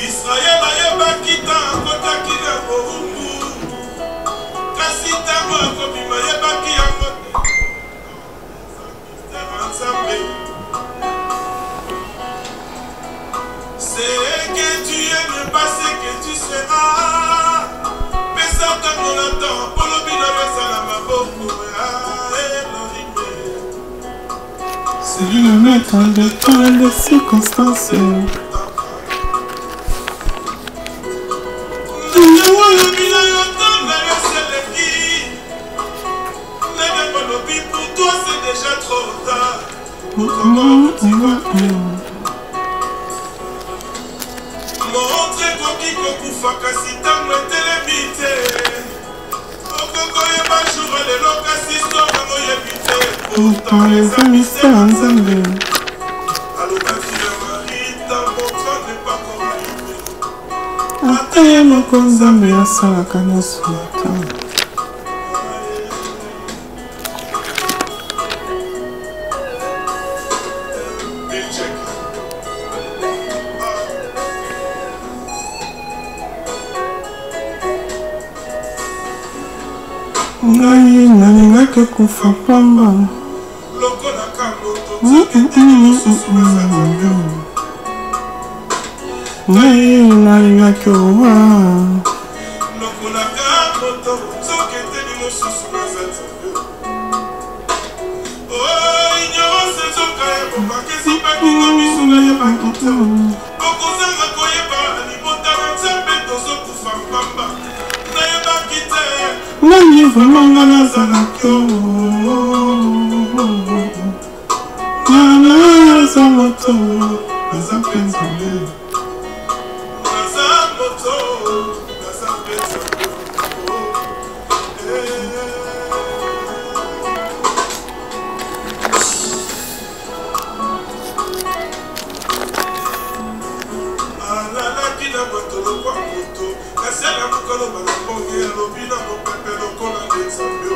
Israel ayebaki ntango akotaki na bowumbu, kasi ntango akobima ayebaki yango te. Nzambe. Ce que tu es n'est pas ce que tu seras. Pesa ntango na ntango mpo lobi na yo ezala maboko ya Elohim. C'est lui le maître de toutes les circonstances. Montre ekoki kokufa kasi ntango etelemi te. Okokoyeba jour lelo kasi soir yango oyebi te. Pourtant eza mystère ya Nzambe. Alobaki na Marie, ta montre n'est pas encore arrivée. Ata ye moko Nzambe asalaka nyonso na ntango. Ngai nalingaki kufa pamba. Ngai nalingaki owa. Okozanga koyeba libota na Nzambe tozokufa mpamba nayebaki te. Nani vraiment nga nazalaki nga naza moto naza mpe Nzambe. Naza moto naza mpe Nzambe. Alalaki na bato lokwa moto, kasi alamuka loba na mbonge, alobi na mopepe lokola nde Nzambe.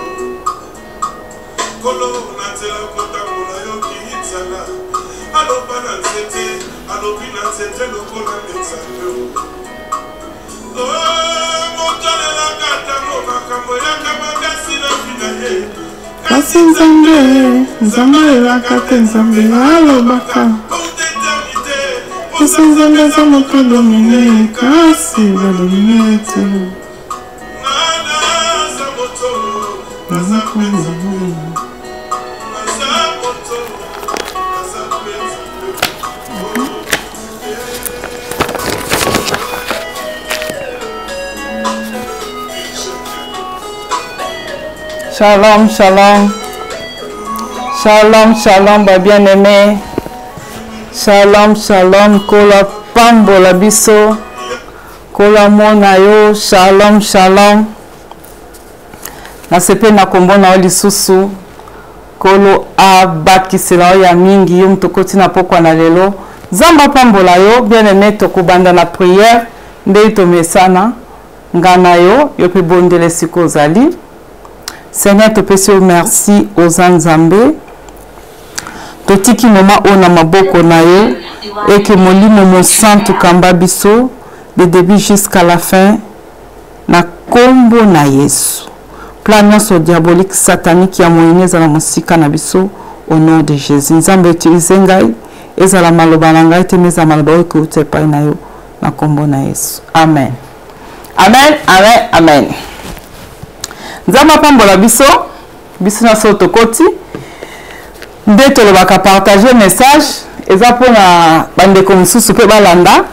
Nkolo na nzela kotambola yoki nzala, aloba na nzete, alobi na nzete lokola nde Nzambe. Oh, moto alelaka ntango makambo eyaka makasi na vi na ye. Kasi Nzambe, Nzambe alelaka te, Nzambe alobaka. Kasi Nzambe aza moto adomine, kasi badomine te. Naza mpe Nzambe. Shalom, shalom. Shalom, shalom, ba bien-aimés. Shalom, shalom. Kola pambola biso. Kola mona yo. Shalom, shalom. Nasepeli na kombo na yo lisusu. Kolo abakisela yo ya mingi yo moto okoti na pokwa na lelo. Nzambe apambola yo bien-aimé, tokobanda na prière nde tomesana nga na yo, yo mpe bondela esika ozali. Seigneur, topesi yo merci, oza Nzambe. Totiki moma oyo na maboko na yo eke Molimo Mosantu kamba biso de début jusqu'à la fin na kombo na Yesu. Plan nyonso diabolique satanique ya moyini ezala mosika na biso au nom de Jésus. Nzambe utilise ngai, ezala maloba na ngai te, mais ezala maloba oyo ekouta epai na yo na kombo na Yesu. Amen. Amen, amen, amen. Nzambe apambola biso, biso nyonso tokoti nde tolobaka partager message eza mpona bandeko mosusu mpe balanda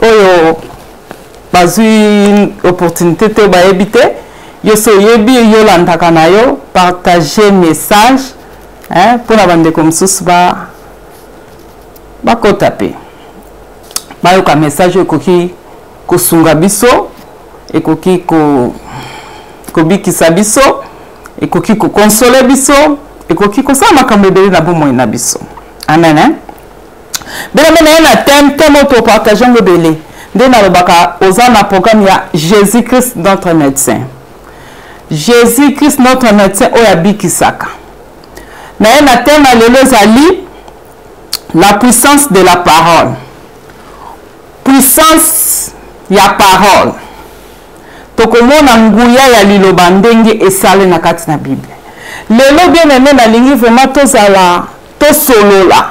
oyo bazwi opportunité te, bayebi te. Yo so oyebi yo olandaka na yo, partage message hein, mpo na bandeko mosusu ba bakota mpe bayoka message oyo ekoki kosunga biso, ekoki kobikisa biso, ekoki kokonsole biso, ekoki kosala makambo ebele na bomoi na biso. Amen, hein? Bela mena ye na thème, thème oyo topartage yango ebele. Nde nalobaka oza na programme ya Jésus-Christ notre médecin. Jésus-Christ notre médecin oyo abikisaka. Na ye na thème ya lelo ezali la puissance de la parole. Puissance ya parole. Tokomona nguya ya liloba ndenge esale na kati na Bible. Lelo bien aimé nalingi vraiment tozala tosolola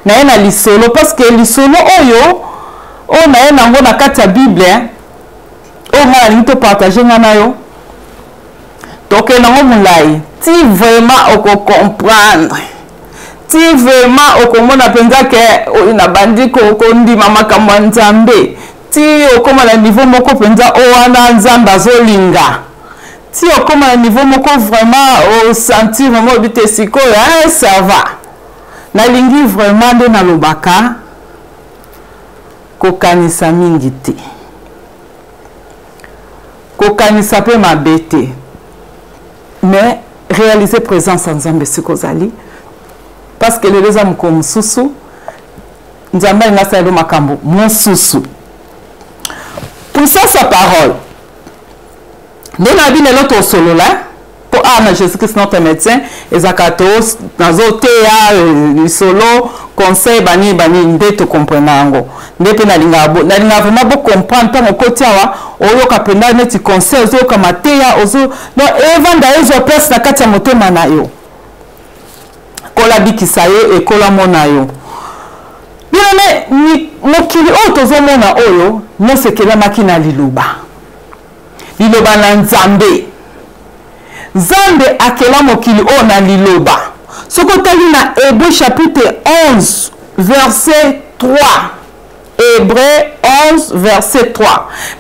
na ye na lisolo, parce que lisolo oyo oyo na ye nango na kati ya Bible oyo ngai nalingi topartage ngai na yo, tokende yango molai ti vraiment okocomprendre, ti vraiment okomona mpenza ke oyo nabandi kondima makambo ya Nzambe, ti okoma na niveau moko mpenza oyo wana Nzambe azolinga, ti okoma na niveau moko vraiment osentir vraiment oyebi te sikoyo, hein, ça va. Nalingi vraiment nde nalobaka kokanisa mingi te, kokanisa mpe mabe te, mais réaliser présence ya Nzambe esika ozali, parce que lelo eza mokolo mosusu Nzambe alingi asala yo makambo mosusu. Puissance ya parole nde na bino lelo tosolola mpo awa na Jésus-Christ notre médecin ezalaka to nazoteya lisolo conseil banini banini nde tokomprena yango, nde mpe nalingaka vraiment bocomprendre ntango okoti awa oyoka mpenza neti conseil, ozoyoka mateya, ozo donc evanda ezwa place na kati ya motema na yo, kola bikisa yo ekola mona yo. Bien-aimé, mokili oyo tozomona oyo nyonso ekelamaki na liloba, liloba na Nzambe. Nzambe akela mokili oyo na liloba. Soki otali na Hébreux chapitre 11 verset 3, Hébreux 11 verset 3,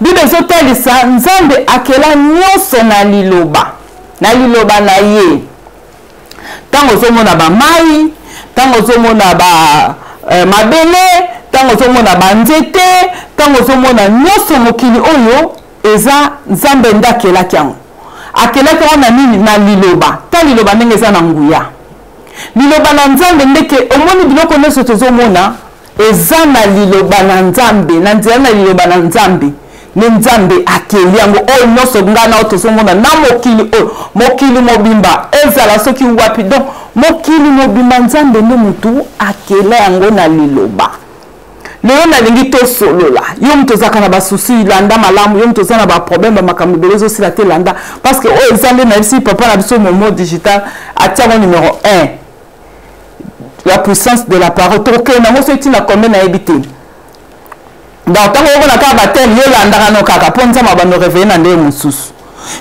Bible ezotalisa Nzambe akela nyonso na liloba, na liloba na ye. Ntango ozomona ba mai, ntango ozomona ba mabele, ntango ozomona ba nzete, ntango ozomona nyonso mokili oyo eza Nzambe nde akelaki yango. Akelaki yango na nini? Na liloba. Ta liloba ndenge eza na nguya. Liloba na Nzambe ndeke omoni biloko nyonso tozomona eza na liloba na Nzambe, na nzela na liloba na Nzambe nde Nzambe akeli yango. Oyo nyonso ngai na oyo tozomona na mokili oyo, mokili mobimba ezala soki wapi, donc mokili mobimba Nzambe nde motu akela yango na liloba. Lelo nalingi tosolola, yo moto ozalaka na basusi, landa malamu, yo moto oza na baproblème, bamakambo ebele ezosila te, landa, parce que oyo eza nde nayebisi papa na biso Momo Digital atiango numéro 1, la puissance de la parole. Tokokende nango soki ntina combien nayebi te. Donc ntango okomona kaka batele, yo olandaka no kaka mpo Nzambe abando réveille na ndenge mosusu.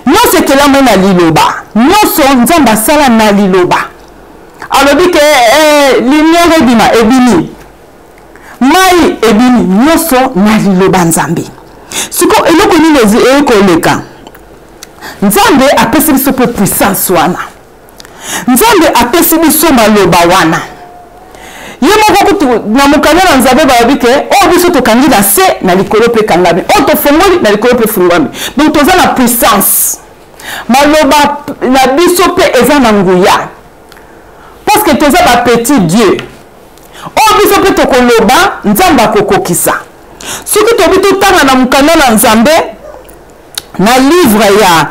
Nyonso ekelami na liloba, nyonso Nzambe asala na liloba. Alobi ke lumière ebima, ebimi, mai ebimi, nyonso na liloba Nzambe. Siko eloko nini ekoleka? Nzambe apesi biso mpe puissance wana, Nzambe apesi biso maloba wana. Ye moko kutu na mokanda na Nzambe balobi ke oyo biso tokangi na se na likolo mpe ekangami, oyo tofongoli na likolo mpe efungwami. Donc toza na puissance, maloba na biso mpe eza na nguya, parce que toza ba petit Dieu. Oyo biso mpe tokoloba Nzambe akokokisa. Soki tobi totanga na mokanda na Nzambe na livre ya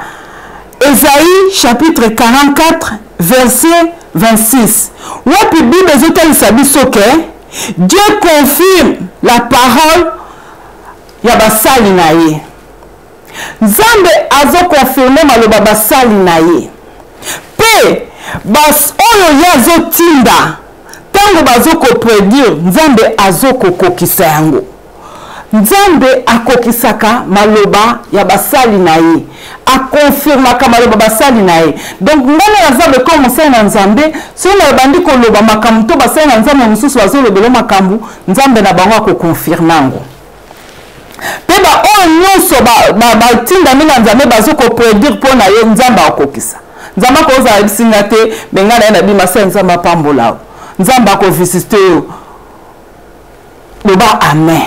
Esaïe chapitre 44 verset 26, wapi Bible ezotalisa biso ke Dieu confirme la parole ya basali na ye. Nzambe azokonfirme maloba basali na ye, pe bas oyo ye azotinda ntango bazokoproduire, Nzambe azokokokisa yango. Nzambe akokisaka maloba ya basali na ye, akonfirmaka maloba basali na ye. Donc ngai na Nzambe comme mosali na Nzambe, soki nabandi koloba makambo to basali na Nzambe mosusu bazolobela makambo, Nzambe na bango akokonfirme yango. Pe baoyo nyonso batindami na Nzambe bazo kopredire mpo na yo, Nzambe akokisa. Nzambe akozala ayebisi nga te, me ngai na ye nabima se Nzambe apambola yo, Nzambe akovisite yo. Loba amen,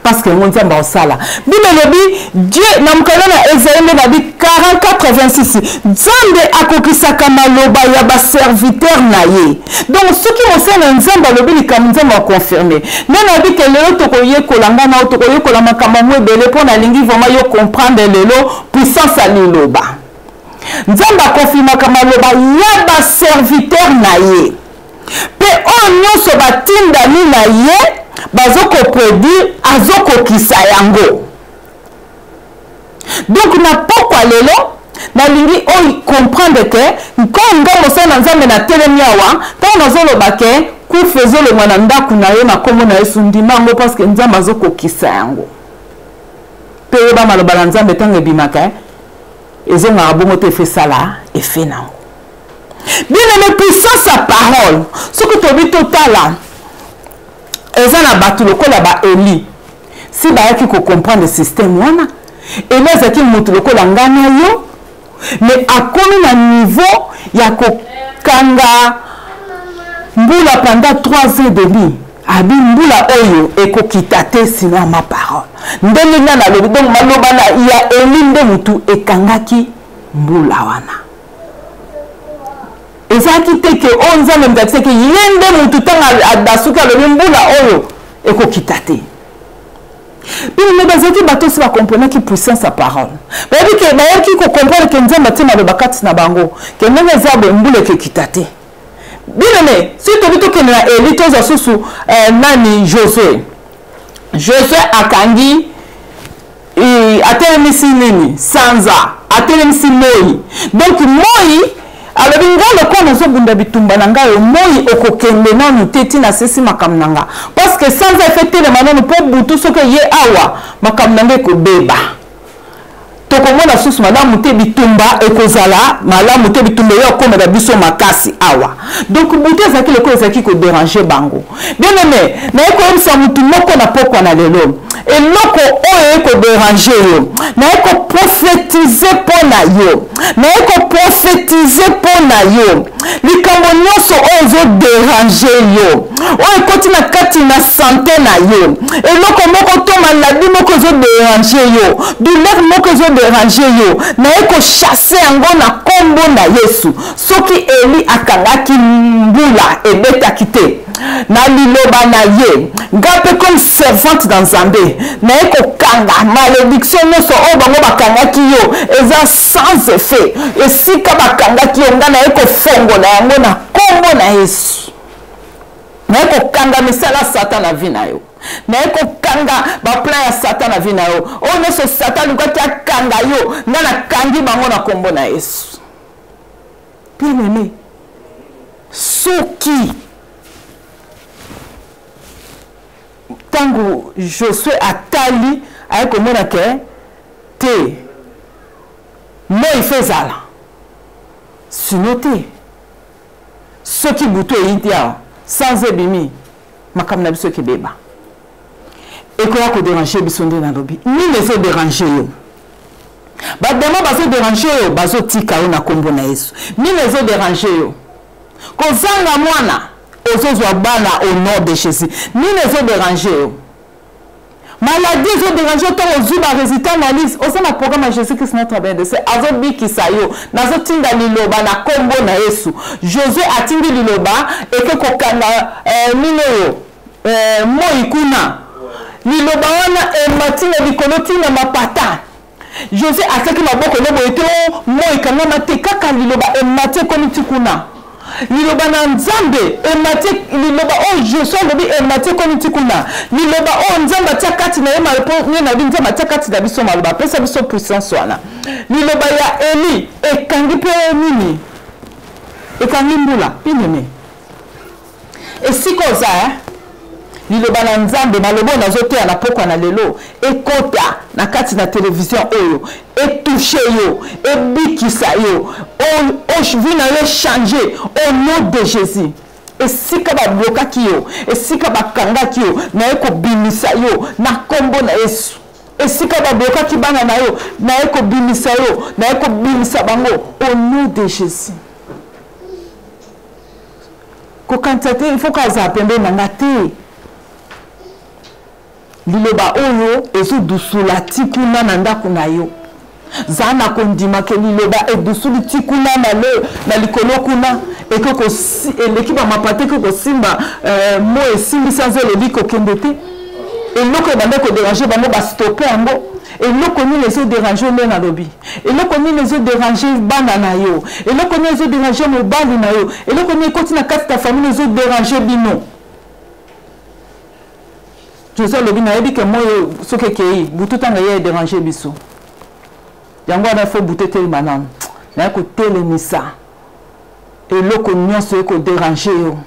parce que yango Nzambe akosala. Bible elobi Dieu na mokanda na Esaïe nde nabi 44:26, Nzambe akokisaka maloba ya baserviteur na ye. Donc soki mosali na Nzambe alobi likambo, Nzambe akonfirme. Nde nayebi ke lelo tokoyekola, ngai na yo tokoyekola makambo yango ebele, mpo nalingi vraiment yo comprendre lelo puissance ya liloba. Nzambe akonfirmaka maloba ya baserviteur na ye, mpe oyo nyonso batindami na ye bazokoproduire, azokokisa yango. Donc na pokwa lelo nalingi oyo comprendre ke nko nga mosali na Nzambe natelemi awa, ntango nazoloba ke kufa ezolongwa na ndako na yo na nkombo na Yesu, ndima yango, parce que Nzambe azokokisa yango. Mpe oyeba maloba na Nzambe ntango ebimaka ezongaka bongo te, efe esala efe nango. Bien aimé, puissance ya parole, soki tobi totala, eza na bato lokola ba Eli si bayaki kocomprendre système wana. Eli azalaki motu lokola ngai na yo, mais akomi na niveau ya kokanga mbula pendant 3 ans et demi. Abi mbula oyo ekokita te sinon ma parole, ndenge ngai nalobi. Donc maloba na ya Eli nde motu ekangaki mbula wana. Ezalaki te ke oyo Nzambe moto akisaki ye nde motu ntango asuki alobi mbula oyo ekokita te. Bino bazalaki bato osi bakomprenaki puissance ya parole, bayebi ke bayaki kocomprendre ke Nzambe atie maloba kati na bango ke ndenge eza boye mbula ekekita te. Bino me soki tobi tokende na Eli, tozwa susu nani, Josue. Josue akangi, atelemisi nini, sanza, atelemisi moi. Donc moi alobi ngai lokola nazobunda bitumba na ngai, moi okokende nanu te ntina asesi makambo na nga, parce que sanza efe telema nanu, mpo butu soki eye awa makambo na ngai ekobeba, tokomona susu malamu te, bitumba ekozala malamu te, bitumba eyo akomela biso makasi awa. Donc butu ezalaki lokola ezalaki koderange bango. Bien aimé, naye koyebisa motu moko na pokwa na lelo, eloko oyo ekoderange yo, naye koprofetize mpo na yo, naye koprofetize mpo na yo, likambo nyonso oyo ezoderange yo, oyo ekoti na kati na sante na yo, eloko moko to maladi moko ezoderange yo, douleur moko ezoderange yo, naye kochasse yango na nkombo na Yesu. Soki Eli akangaki mbula ebetaki te na liloba na ye, nga mpe comme servante na Nzambe naye kokanga malédiction nyonso oyo bango bakangaki yo, eza sans effet. Esika bakangaki yo, nga naye kofongola yango na nkombo na Yesu. Naye kokanga misala Satan na vie na yo, naye kokanga baplan ya Satan na vie na yo. Oyo nyonso Satan alukaki akanga yo, nga nakangi bango na nkombo na Yesu. Bien aimé, soki ntango Josue atali, aye komona ke te, moi fe ezala sino te, soki butu eyi te awa, sans ebimi, makambo na biso ekebeba, ekoya koderange biso. Nde nalobi nini ezoderange yo? Bademo bazoderange yo, bazotika yo na nkombo na Yesu. Nini ezoderange yo? Kozanga mwana, ozozwa bana au nom de Jésus. Nini ezoderange yo? Maladie ezoderange yo, ntango ozwi baresultat analyse, oza na programme ya Jésus Christ notre médecin, azobikisa yo. Nazotinda liloba na nkombo na Yesu. Josue atindi liloba eke kokanga nini oyo, moi kuna. Liloba wana emati na likolo ntina mapata. Josue atiaki maboko no boye te, o moi ekangama te, kaka liloba emati ekomi ti kuna. Liloba na Nzambe emati, liloba oyo Josue alobi emati ekomi ti kuna. Liloba oyo Nzambe atia kati na ye, mpo ye nayebi Nzambe atia kati na biso maloba, apesa biso puissance wana. Liloba ya Eli ekangi mpe nini, ekangi mbula. Bien-aimé, esika oza, liloba na Nzambe, maloba oyo nazoteya na pokwa na lelo, ekota na kati na televizio oyo, etouche yo, ebikisa yo, vie na yo change au nom de Jésus. Esika bablokaki yo, esika bakangaki yo, naye kobimisa yo na nkombo na Yesu. Esika bablokaki bana na yo, naye kobimisa yo, naye kobimisa bango au nom de Jésus. Kokanisa te il faut kazala pembeni na nga te. Liloba oyo ezodusula ti kuna na ndako na yo. Zala na kondima ke liloba edusuli ti kuna na, le, na likolo kuna eleki bamapata ekoki kosimba eh, mo esimbi sanza elobi kokende te. Eloko ebanda koderange bango bastope yango. Eloko nini ezoderange nde nalobi? Eloko nini ezoderange bana na yo? Eloko nini ezoderange mobali na yo? Eloko nini ekoti na kati ya famille ezoderange bino? Jose alobi nayebi ke moi soki ekei butu ntango eye ederange biso yango wana fo butu etelema nanu naye kotelemisa eloko nyonso ekoderange yo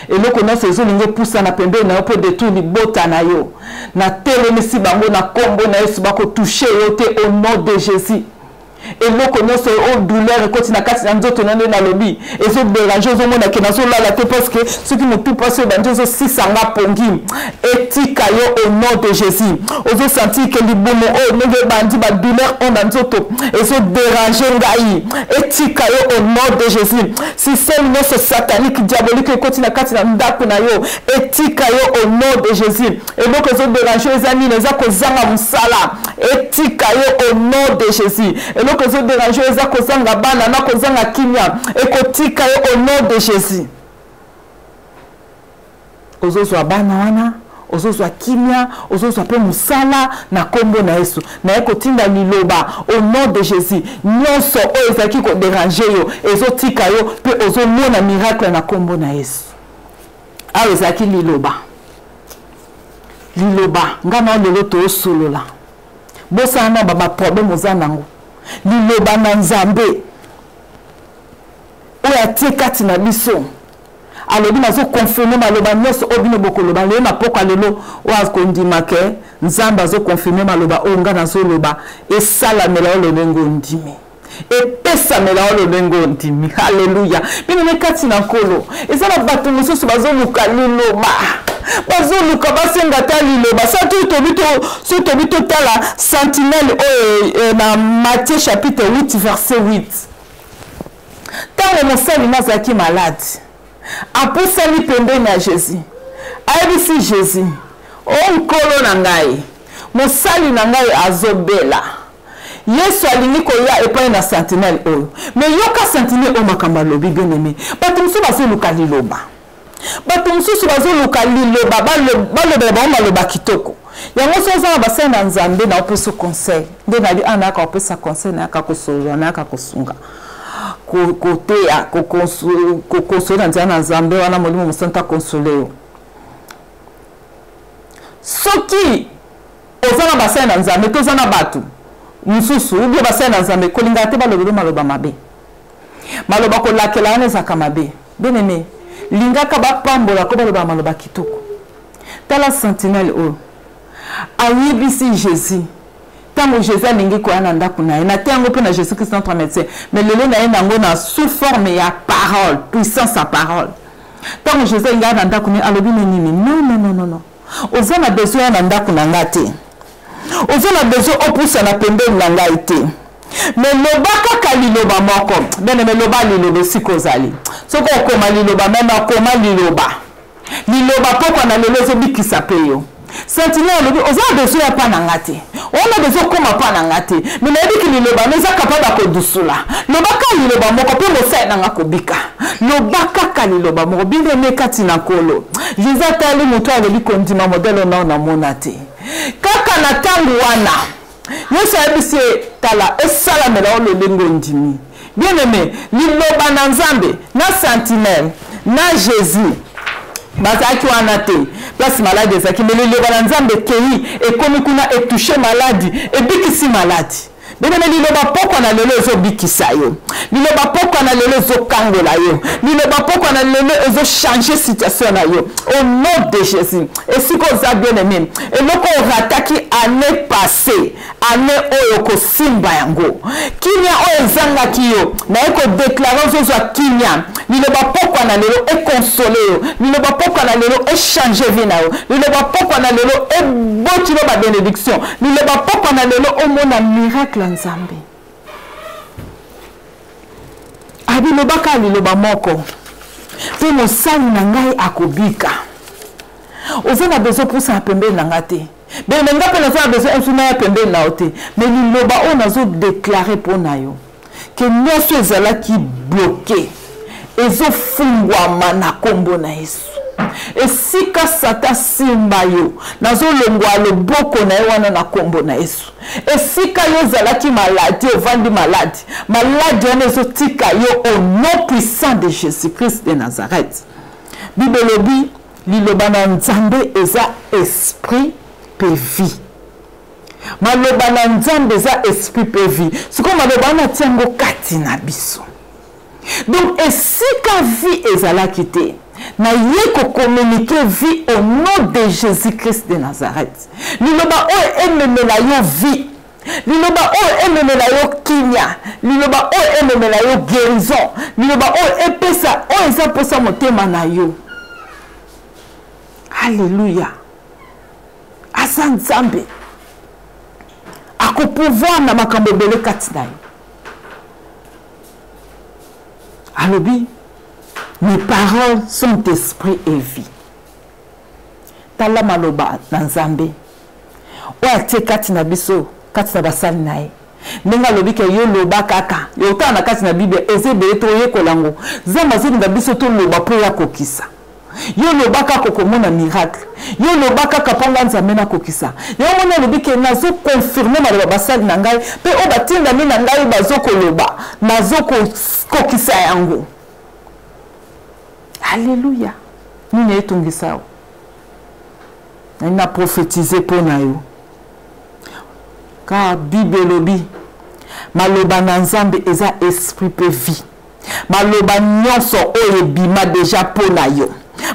eloko nyonso ezolinga epusana pembeni na yo mpo detruire libota na yo natelemisi bango na nkombo na yesu bakotouche yo te au nom de jésus Eloko nyonso oyo douleur ekoti na kati na nzoto na nde nalobi ezo déranger, ozomona ke nazolala te parce que soki motu mpasi oyo ebandi ezosisa nga pongi, etika yo au nom de Jésus. Ozo sentir ke libumu oyo ndenge ebandi ba douleur oyo na nzoto ezo déranger ngai, etika yo au nom de Jésus. Système nyonso satanique diabolique ekoti na kati na ndako na yo, etika yo au nom de Jésus. Eloko ezo déranger eza nini? Eza kozanga mosala, etika yo au nom de Jésus. Eloko ezo déranger eza kozanga bana na kozanga kimia, ekotika yo au nom de Jésus. Ozozwa bana wana, ozozwa kimia, ozozwa mpe mosala na kombo na Yesu. Naye kotinda liloba au nom de Jésus, nyonso oyo ezalaki koderange yo ezotika yo mpe ozomona miracle na kombo na Yesu. Awa ezalaki liloba, liloba nga na lelo toosolola, bosana na ba problème oza nango, liloba na Nzambe oyo atie kati na biso alobi nazokonfirme maloba nyonso oyo bino bokoloba lelo na pokwa lelo, oyo akondima ke Nzambe azokonfirme maloba oyo nga nazoloba, esalamela oyo lolenge ondimi, epesamela oyo lolenge ondimi. Haleluya! Bino ne kati na Nkolo, eza na bato mosusu bazoluka liloba, bazoluka basenga ata liloba. Soki tobi totala sentinelle oyo na Matthieu chapitre 8 verset 8, ntango mosali na azalaki malade, apusani pembeni ya Jésus, ayebisi Jésus, o Nkolo na ngai, mosali na ngai azobela. Yesu alingi koya epai na sentinelle oyo, me yoka sentinelle oyo makambo alobi. Bien aimé, bato mosusu bazoluka liloba, bato mosusu bazoluka liloba, balobela bango maloba kitoko. Yango soki oza na basali na Nzambe, na opesa conseil nde nabi ana nayaka kopesa conseil, nayaka kosolola, nayaka kosunga, koteya, kokonsole na nzela na Nzambe wana Molimo Mosantu akonsole yo. Soki oza na basali na Nzambe to oza na bato mosusu ubie basali na Nzambe, kolingaka te balobelo maloba mabe, maloba kolakela wana ezalaka mabe. Bien aimé, lingaka bapambola ko baloba maloba kitoko. Tala sentinelle oyo ayebisi Jésus ntango Jésus alingi koya na ndako na ye, na te yango mpe na Jésus Christ notre médecin, mais lelo na ye nango na sous forme ya parole, puissance ya parole. Ntango Jésus alingi aya na ndako na ye, alobi ne nini? Non, non, non, non, non, oza na besoin ya na ndako na nga te, oza na besoin opusana pembeni na ngai te, me loba kaka liloba moko. Bene, me loba liloba esika ozali. Soki okoma liloba, meme akoma liloba, liloba pokwa na lelo ezobikisa mpe yo. Sentinelle alobi oza na besoin ya pa na nga te, oza na besoin okoma pa na nga te, me nayebiki liloba no eza capable ya kodusula. Loba kaka liloba moko mpe mosali na nga kobika. Loba kaka liloba moko. Bien aimé kati na Nkolo, Jésus atali moto alobi kondima modèle nao namona te. Kaka na ntango wana Yesu ayebisi ye, tala, esalamela yo lolenge ondimi. Bien aimé, liloba na Nzambe na sentinelle na Jésus bazalaki wana te place maladi ezalaki, me liloba na Nzambe ekei, ekomi kuna, etouche maladi, ebikisi maladi. Bien-aimé, liloba pokwa na lelo ezobikisa yo, liloba pokwa na lelo ezokangola yo, liloba pokwa na lelo ezochange situation na yo au nom de Jésus. Esika oza, bien-aimé, eloko orataki année passée, année oyo kosimba yango, kimia oyo ezangaki yo, naye kodeklare ozozwa kimia. Liloba pokwa na lelo ekonsole yo, liloba pokwa na lelo echange vie na yo, liloba pokwa na lelo ebotilo babénédiction, liloba pokwa na lelo omona miracle ya Nzambe. Abilobaka liloba moko mpe mosali na ngai akobika. Oza na besoin opusana pembeni na ngai te, bene nga mpe naza na besoin msu naya pembeni na yo te, mais liloba oyo nazodeklare mpo na yo ke nyonso ezalaki bloke ezofungwama na nkombo na Yesu. Esika Satan simba yo, nazolongwa loboko na ye wana na nkombo na Yesu. Esika yo ozalaki maladi, ovandi maladi, maladi wana ezotika yo au nom puissant de Jésus Christ de Nazareth. Bible elobi liloba na Nzambe eza esprit mpe vie. Maloba na Nzambe eza esprit mpe vie. Sikoyo maloba wana atia yango kati na biso. Donc esika vie ezalaki te, naye kocommunique vie au nom de Jésus-Christ de Nazareth. Liloba oyo ememela yo vie, liloba oyo ememela yo kimia, liloba oyo ememela yo guérison, liloba oyo epesa oyo eza mposa motema na yo. Alléluia. Aza Nzambe, akopouvoir na makambo ebele kati na yo. Alobi mes paroles sont esprit et vie. Tala maloba na Nzambe oyo atie kati na biso, kati na basali na ye. Ndenge alobi ke yo loba kaka, yo otala na kati na Bible eza ebele, toyekola yango. Nzambe azolinga biso toloba mpo ya kokisa. Yo loba kaka okomona miracle, yo loba kaka mpo nga Nzambe nakokisa. Yango moni alobi ke nazokonfirme maloba basali na ngai mpe oyo batindami na ngai bazokoloba, nazokokisa yango. Alleluya. Nini etungisa yo? Na prophétise mpo na yo, car Bible elobi maloba na Nzambe eza esprit mpe vie. Maloba nyonso oyo ebima deja mpo na yo,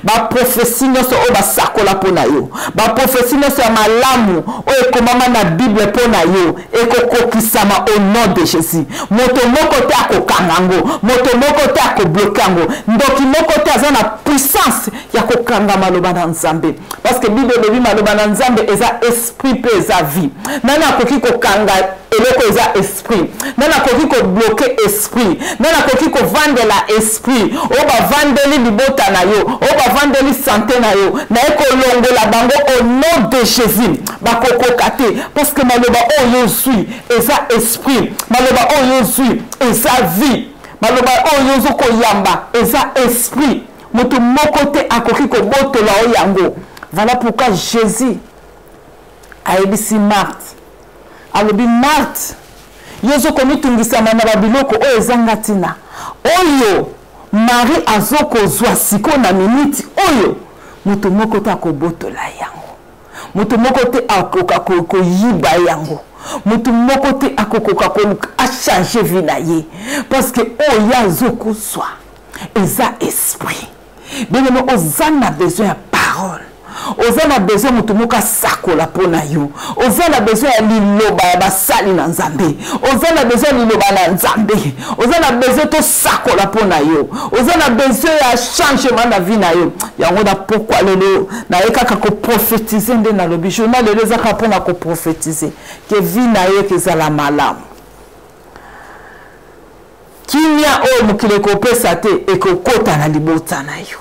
baprofesi nyonso oyo basakola mpo na yo, baprofesi nyonso ya malamu oyo ekomama na Bible mpo na yo ekokokisama au nom de Jésus. Moto moko te akokanga yango, moto moko te akobloke yango, ndoki moko te aza na puissance ya kokanga maloba na Nzambe, parce que Bible elobi maloba na Nzambe eza esprit mpe eza vie. Nani akoki kokanga eloko eza esprit? Nani akoki kobloke esprit? Nani akoki kovandela esprit oyo bavandeli libota na yo, oyo bavandeli sante na yo? Naye kolongola bango au nom de Jésus. Bakokoka te, parce que maloba oyo ozwi eza esprit, maloba oyo ozwi eza vie, maloba oyo ozokoyamba eza esprit. Moto moko te akoki kobotola oyo yango. Voilà pourquoi Jésus ayebisi Marthe, alobi Marthe, yo ozokomitungisama na babiloko oyo ezanga ntina, oyo Marie azokozwa sikoyo na miniti oyo, moto moko te akobotola yango, moto moko te akoka koyiba yango, moto moko te akokoka koluka achange vie na ye, parce que oyo azokozwa eza esprit. Bien-aimé, oza na besoin ya parole, oza na besoin moto moko asakola mpo na yo, oza na besoin ya liloba ya basali na Nzambe, oza na besoin ya liloba na Nzambe, oza na besoin tosakola mpo na yo, oza na besoin ya changement na vie na yo. Yango na pokwa lelo naye kaka koprofetize, nde nalobi journal lelo eza kaka mpona koprofetize ke vie na yo ekezala malamu. Kimia oyo mokili ekopesa te ekokota na libota na yo.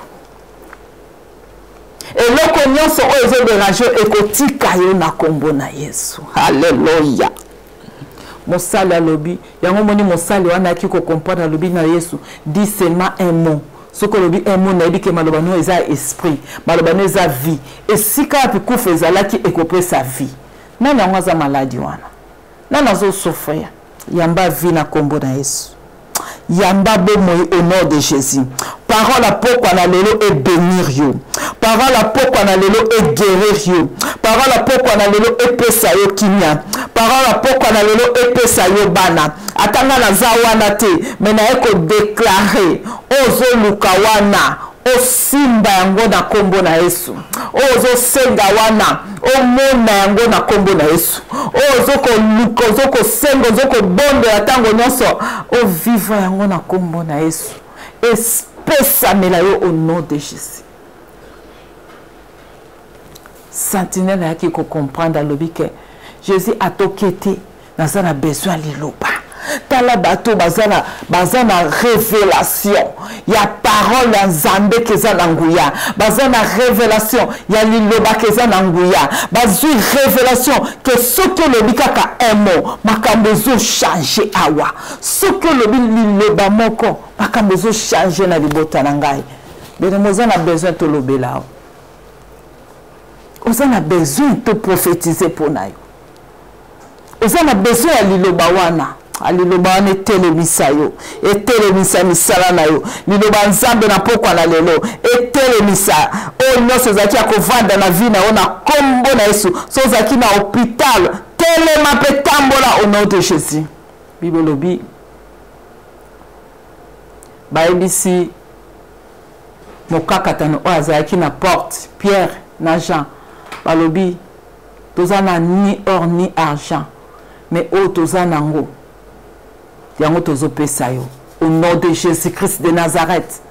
Eloko nyonso oyo ezoderange yo ekotika yo na kombo na Yesu. Alleluya. Mosali alobi yango, moni mosali wana ayaki kocomprendre, alobi na Yesu, dis seulement un mot. Soki olobi un mot, nayebi ke maloba no eza esprit, maloba no eza vie. Esika wapi kufa ezalaki ekopesa vie. Nani yango aza maladi wana? Nani azosouffrir? Yamba vie na kombo na Yesu. Yamba bomoi au nom de Jésus. Parole ya pokwa na lelo ebenir yo. Parole ya pokwa na lelo eguerir yo. Parole ya pokwa na lelo epesa yo kimia. Parole ya pokwa na lelo epesa yo bana. Ata nga naza wana te, me naye kodeklare ozoluka wana osimba yango na nkombo na Yesu. Oyo ozosenga wana omona yango na nkombo na Yesu. Oyo ozokoluka, ozokosenga, ozokobondela ntango nyonso, ovivre yango na nkombo na Yesu. Epesamela yo au nom de Jésus. Sentinelle ayaki kocomprendre, alobi ke Jésus atoki te, naza na besoin liloba. Tala bato baza na, baza na révélation ya parole ya Nzambe keza na nguya, baza na révélation ya liloba keza na nguya, bazwi révélation ke soki olobi kaka un mot makambo ezo changer awa. Soki olobi liloba moko makambo ezo changer na libota na ngai. Beno oza na besoin tolobela awa, oza na besoin toprophétiser mpo na yo, oza na besoin ya liloba wana. Liloba wana etelemisa yo, etelemisa misala na yo. Liloba Nzambe na pokwa na lelo etelemisa oyo nyonso ezalaki ya kovanda na vie na yo na kombo na Yesu. So ozalaki na hôpital, telema mpe tambola au nom de Jésus. Bible elobi bayebisi mokakatano oyo azalaki na porte, Pierre na Jean, balobi toza na ni or ni argent, mais oyo toza nango yango tozopesa yo au nom de Jésus-Christ de Nazareth.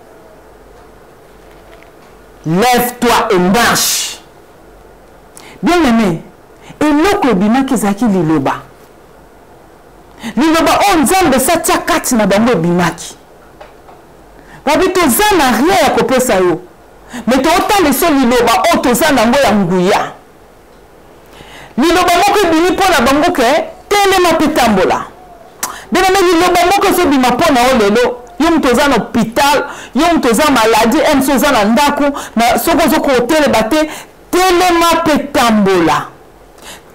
Lève-toi et marche. Bien-aimé, eloko ebimaki ezalaki liloba. Liloba oyo Nzambe esatia kati na bango ebimaki. Babi toza na rien ya kopesa yo, mais totala eso liloba oyo toza nango ya nguya. Liloba moko ebimi mpo na bango ke telema mpe tambola. Bien-aimé, liloba moko ezobima mpo na yo lelo. Yo moto oza na hôpital, yo moto oza maladie, mso oza na ndako, na soki ozokotelema te, telema mpe tambola.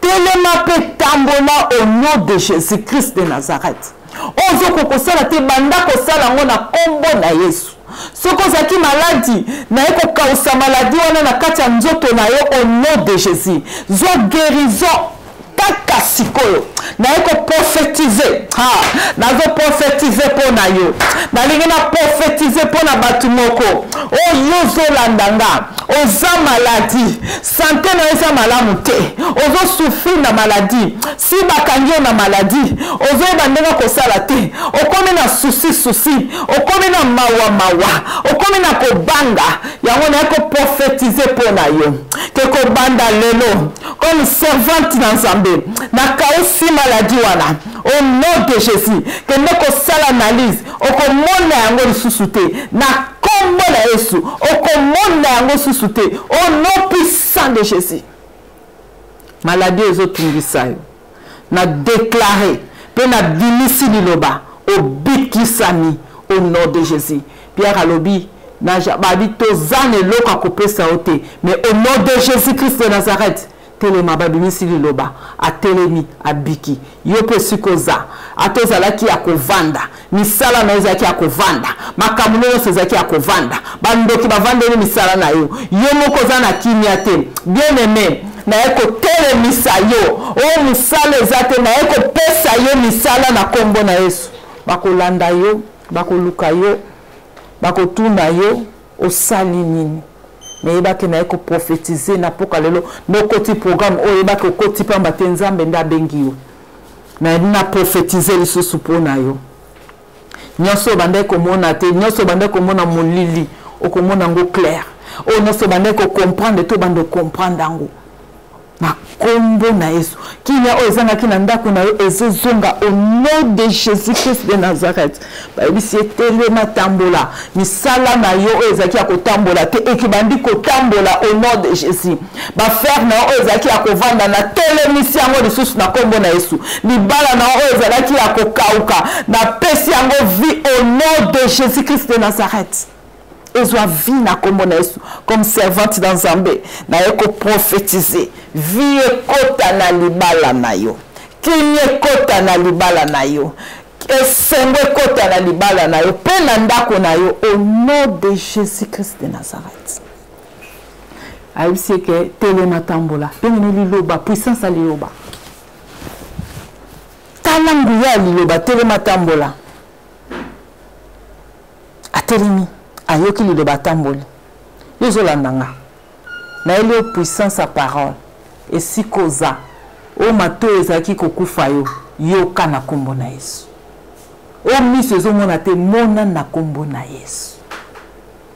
Telema mpe tambola au nom de Jésus-Christ de Nazareth. Ozokoka kosala te, banda kosala yango na kombo na Yesu. Soki ozalaki maladi, naye kokausa maladi wana na kati ya nzoto na yo au nom de Jésus. Zwa guérison kaka sikoyo. Naye koprophétiser. Ha, nazoprophétiser mpo na yo. Nalingi na prophétiser mpo na bato moko. Oyo ozolanda nga, oza maladi, santé na yo eza malamu te, ozosouffrir na maladi, si bakangi yo na maladi, ozoyeba ndenge kosala te, okomi na souci souci, okomi na mawa mawa, okomi na kobanga. Yango naye koprophétiser mpo na yo ke kobanda lelo comme servante na Nzambe, nakausi maladi wana au nom de Jésus. Kende kosala analyse, okomona yango lisusu te na kombo na Yesu, okomona yango lisusu te au nom puissant de Jésus. Maladie ezotungisa yo, na déclaré pe na bimisi liloba, obikisami au nom de Jésus. Pierre alobi na babi toza na eloko ya kopesa yo te, mais au nom de Jésus-Christ de Nazareth, telema. Babimisi liloba, atelemi, abiki. Yo mpe esika oza, ata ozalaki ya kovanda, misala na yo ezalaki ya kovanda, makambo nyonso ezalaki ya kovanda, bandoki bavandeli misala na yo, yo moko oza na kimia te. Bien-aimé, naye kotelemisa yo. Oyo mosala eza te, naye kopesa yo misala na kombo na Yesu. Bakolanda yo, bakoluka yo, bakotuna yo osali nini. Me yebaki naye koprophétiser na poka lelo nokoti programme oyo, yebaki okoti pamba te, Nzambe nde abengi yo. Nayebi na prophétiser lisusu mpo na yo. Nyonso obandaki komona te, nyonso obandaki komona molili, okomona yango clair. Oyo nyonso obandaki kocomprendre te, obanda ocomprendre yango na kombo na Yesu. Kimia oyo ezangaki na ndako na yo ezozonga au nom de Jésus-Christ de Nazareth. Bayebisi ye telema, tambola. Misala na yo oyo ezalaki ya kotambola te ekibandi kotambola au nom de Jésus. Bafere na yo oyo ezalaki ya kovanda, na telemisi yango lisusu na kombo na Yesu. Libala na yo oyo ezalaki ya kokauka, napesi yango vie au nom de Jésus-Christ de Nazareth. Ezwa vie na kombo na Yesu. Comme servante na Nzambe, naye koprophétiser vie ekota na libala na yo, kimia ekota na libala na yo. Esengo ekota na libala na yo mpe na ndako na yo au nom de Jésus Christ de Nazareth. Ayebisi eke telema tambola. Bien-aimé, liloba, puissance ya liloba. Tala nguya ya liloba, telema tambola. Atelemi, ayoki liloba, atamboli. Yo ozolanda nga. Nayeli yo puissance ya parole. Esika oza, oyo matoyi ezalaki kokufa yo, yoka na kombo na Yesu. Oyo miso ezomona te, mona na kombo na Yesu.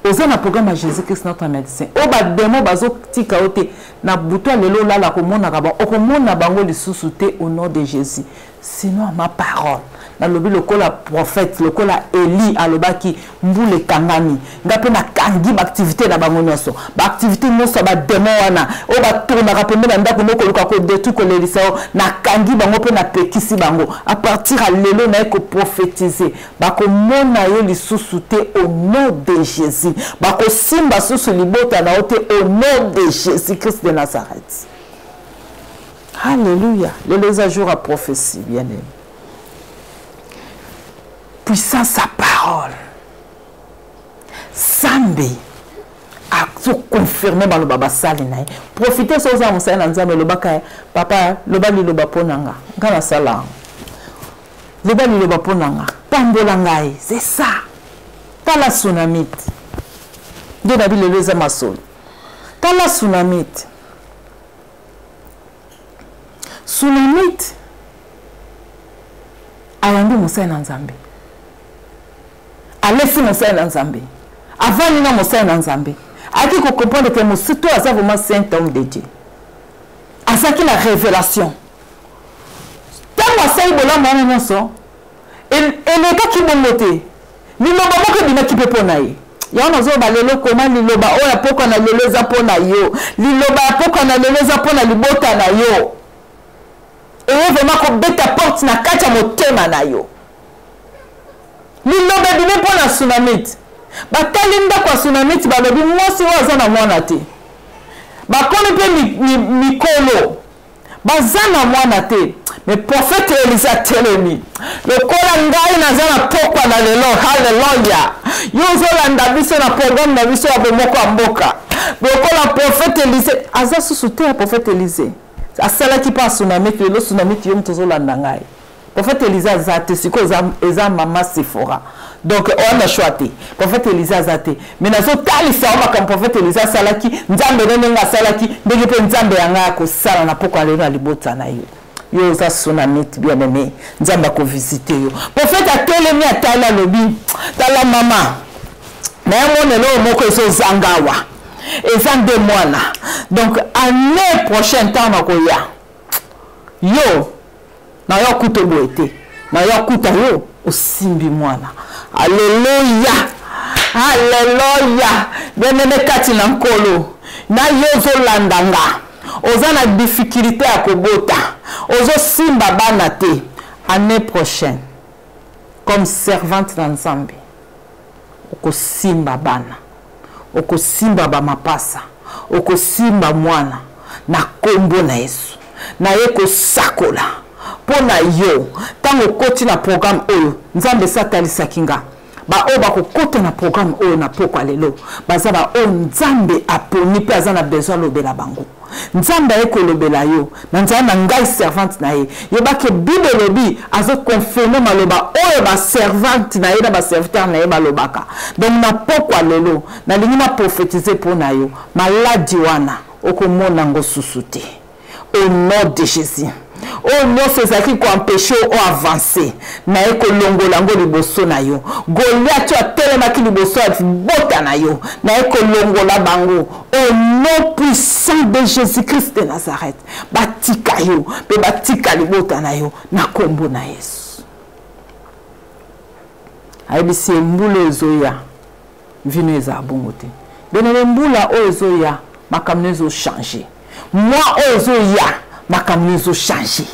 Oza na programme ya Jésus-Christ notre médecin. Oyo ba démons bazotika yo te, na butu ya lelo olala komonaka bango, okomona bango lisusu te au nom de Jésus. Sinon ma parole, nalobi lokola prophète, lokola Élie alobaki, mbula ekangami, nga mpe nakangi ba activité na bango nyonso, ba activité nyonso ya ba démons wana oyo batournaka pembeni na ndako nde koluka kodétruire, kolelisa yo, nakangi bango mpe napekisi bango. À partir ya lelo naye koprophétiser, bakomona yo lisusu te au nom de Jésus, bakosimba susu libota na yo te au nom de Jésus-Christ de Nazareth. Alléluia. Lelo eza jour ya prophétie, bien-aimé. Puissance ya parole. Nzambe azoconfirme baloba basali na ye. Profite soki oza mosali na Nzambe, lobaka papa, loba liloba mpo na nga, nga nasala yango. Loba liloba mpo na nga, pambola ngai, c'est ça. Tala tsunamite nde nabi lelo eza masolo. Tala tsunamite. Tsunamite ayambi mosali na Nzambe, alesi mosali na Nzambe, avandi na mosali na Nzambe, ayaki kocomprendre ke mosutu aza vraiment saint homme de Dieu, azalaki na révélation. Ntango asali bolamu wana nyonso, elekaki bongo te, liloba moko ebimaki mpe mpo na ye. Yango nazoloba lelo, koma liloba oyo ya pokwa na lelo eza mpo na yo, liloba ya pokwa na lelo eza mpo na libota na yo. Eye vraiment kobeta porte na kati ya motema na yo. Liloba ebimi mpo na tsunamite. Batali ndako ya tsunamite, balobi mwasi oyo aza na mwana te, bakomi mpe mikolo, baza na mwana te. Mais prophète Elisa atelemi lokola ngai naza na pokwa na lelo. Halleluya! Yo ozolanda biso na programme na biso ya bomoko ya mboka, lokola prophète Elise aza susu te. Ya prophète Elise asalaki mpe tsunamite, lelo tsunamite yo moto ozolanda ngai. Prophète Elise aza te sikoyo, eza mama Sephora, donc oya choix te. Prophète Elise aza te, mais nazotalisa yo makambo prophète Elise asalaki, Nzambe nde ndenge asalaki, ndenge mpe Nzambe ya ngai akosala na pokwa lelo na libota na yo. Yo oza tsunamite, bien aimé, Nzambe akovisite yo. Prophète atelemi, atali, alobi tala mama, na ye mona eloko moko ezozanga awa, eza nde mwana. Donc année prochaine ntango nakoya yo, nayo akuta boye te, nayo akuta yo osimbi mwana. Alleluya, alleluya. Bien-aimé kati na Nkolo, na yo ozolanda nga, oza na difficulté ya kobota, ozosimba bana te, année prochaine comme servante na Nzambe okosimba bana, okosimba bamapasa, okosimba mwana na kombo na Yesu. Naye kosakola mpo na yo ntango okoti na programme oyo Nzambe esi atalisaki nga. Baoyo bakokota na programme oyo na pokwa lelo baza baoyo Nzambe aponi mpe aza na besoin alobela bango. Nzambe aye kolobela yo na nzela na ngai servante na ye. Yebake Bible elobi azokonfirme maloba oyo baservante na ye na baserviteur na ye balobaka. Donc na pokwa lelo nalingi na prophétiser mpo na yo, maladi wana okomona yango susu te au nom de Jésus. Oyo nyonso ezalaki koempeshe oyo avance, naye kolongola yango liboso na yo. Goliath oyo atelemaki liboso ya libota na yo, naye kolongola bango au nom puissant de Jésus-Christ de Nazareth. Batika yo mpe batika libota na yo na kombo na Yesu. Ayebisi ye mbula ezoya, vino ezala bongo te. Benele mbula oyo ezoya, makambo ezochange. Mwa oyo ezoya, makambo ezochange.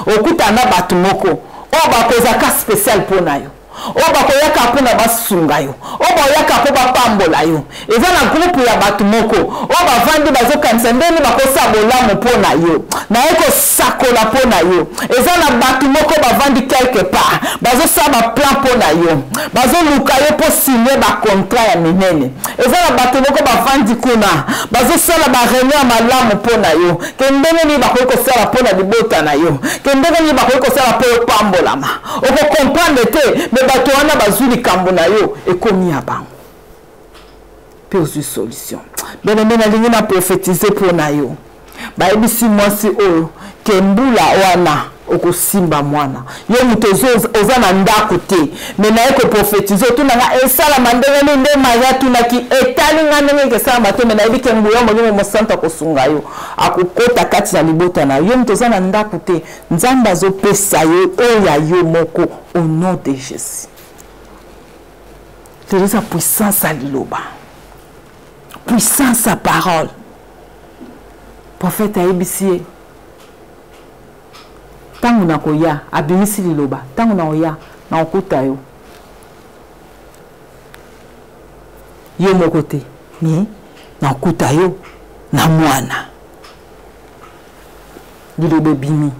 Okutana na bato moko oyo bakozalaka spécial mpo na yo, oyo bakoyaka mpona basunga yo, oyo baoyaka mpo bapambola yo. Eza na groupe ya bato moko oyo bavandi bazokanisa ndenge bakosala bolamu mpo na yo. Naye kosakola mpo na yo. Eza na bato moko bavandi quelque part, bazosala baplan mpo na yo, bazoluka yo mpo signe bacontrat ya minene. Eza na bato moko bavandi kuna, bazosala bareunion ya malamu mpo na yo, ke ndenge nini bakoki kosala mpo na libota na yo, ke ndenge nini bakoki kosala mpo opambolama. Okokomprendre te, me bato wana bazwi likambo na yo, ekomi ya bango mpe ozwi solution. Bien-aimé, nalingi na prophétiser mpo na yo. Bayebisi mwasi oyo ke mbula wana okosimba mwana. Yo moto oza na ndako te, me naye koprofetize. Otuna nga esalama ndenge nini? Nde Maria atunaki, etali nga ndenge esalama te, me nayebi ke nguya Molimo Mosantu akosunga yo, akokota kati na libota na yo. Yo moto oza na ndako te, Nzambe azopesa yo oyo ya yo moko au nom de Jésus. Lelo eza puissance ya liloba, puissance ya parole. Prophète ayebisi ye, ntango nakoya, abimisi liloba, ntango nakoya nakokuta yo yo moko te, me nakokuta yo na mwana. Liloba ebimi.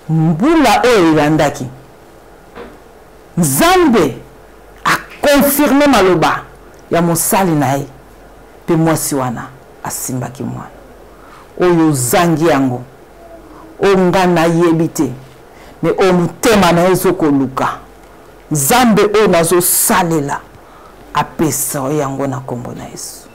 Mbula oyo elandaki, Nzambe akonfirme maloba ya mosali na ye, mpe mwasi wana asimbaki mwana. Oyo ozangi yango, oyo nga nayebi te, me oyo motema na ye ezokoluka, Nzambe oyo nazosalela apesa yo yango na nkombo na Yesu.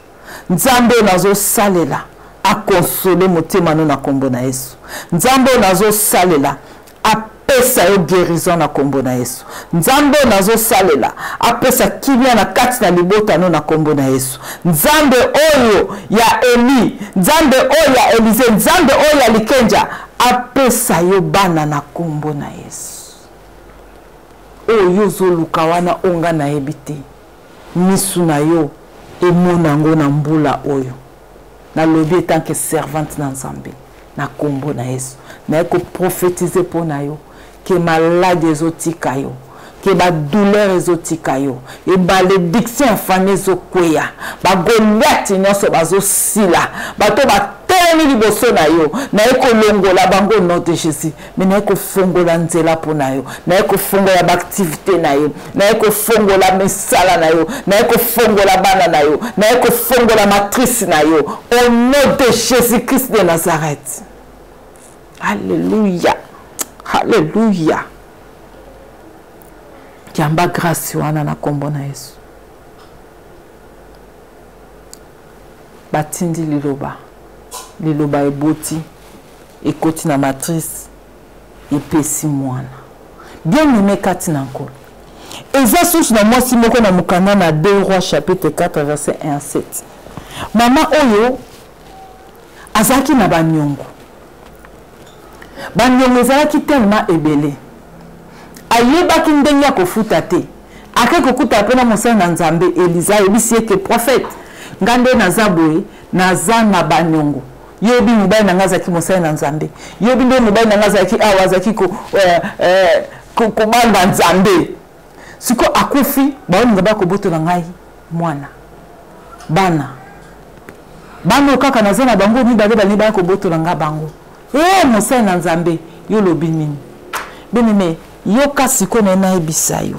Nzambe oyo nazosalela akonsole motema no na nkombo na Yesu. Nzambe oyo nazosalela apesa yo guérison na nkombo na Yesu. Nzambe oyo nazosalela apesa kimia na kati na libota no na nkombo na Yesu. Nzambe oyo ya Eli, Nzambe oyo ya Elize, Nzambe oyo ya Likenja apesa yo bana na nkombo na Yesu. Oyo yo ozoluka wana, oyo nga nayebi te, misu na yo emona yango na mbula oyo. Nalobi etant que servante na Nzambe, na kombo na Yesu, naye koprofetize mpo na yo ke maladi ezotika yo, ke badouleur ezotika yo, e malédiction ya famille ezokweya, bagoliati nyonso bazosila, bato batelemi liboso na yo, naye kolongola bango au nom de Jésus. Me naye kofongola nzela mpo na yo, naye kofongola baaktivité na yo, naye kofongola misala na yo, naye kofongola bana na yo, naye kofongola matrice na yo au nom de Jésus-Christ de Nazareth. Alléluia, alléluia. Yamba grâce wana na kombo na Yesu. Batindi liloba, liloba eboti, ekoti na matrice, epesi mwana. Bien aimé kati na Nkolo, eza susu na mwasi moko na mokanda na 2 Rois chapitre 4 verset 1 à 7. Mama oyo azalaki na baniongo, baniongo ezalaki tellement ebele, ayebaki ndenge ya kofuta te. Ake kokuta mpe na mosali na Nzambe Eliza, ayebisi ye ke prophète, nga nde naza boye, naza na baniongo. Yobi mobali na nga azalaki mosali na Nzambe, yobi nde mobali na nga azalaki awa, azalaki kobanga Nzambe. Siko akufi, baolinga bakobotola ngai mwana, bana bana kaka naza na bango mibale, balingi baya kobotola nga bango. Mosali na Nzambe, yo lobi nini? Bien-aimé, yoka siko na ye nayebisa yo.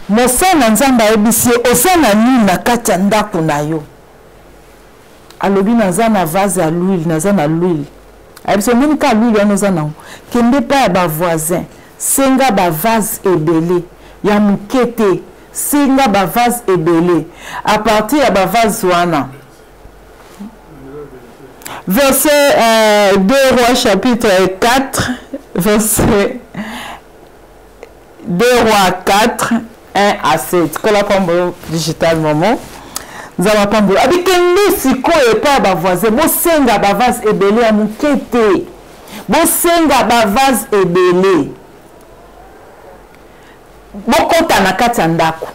Mosali na Nzambe ayebisi ye, oza na nini na kati ya ndako na yo? Alobi, naza na vase ya l'huile, naza na l'huile. Ayebisi, omoni ka l'huile wana oza nango, kende epai ya ba voisin, senga ba vase ebele, ya moke te, senga ba vase ebele. A partir ya ba vase wana, verset 2 Rois chapitre 4, verset 2 Rois 4 1 à 7. Kola pambo digital momo. Nzambe apambola. Abikende sikoyo epai ya ba voisin, bosenga ba vase ebele ya moke te. Bosenga ba vase ebele. Bokota na kati ya ndako.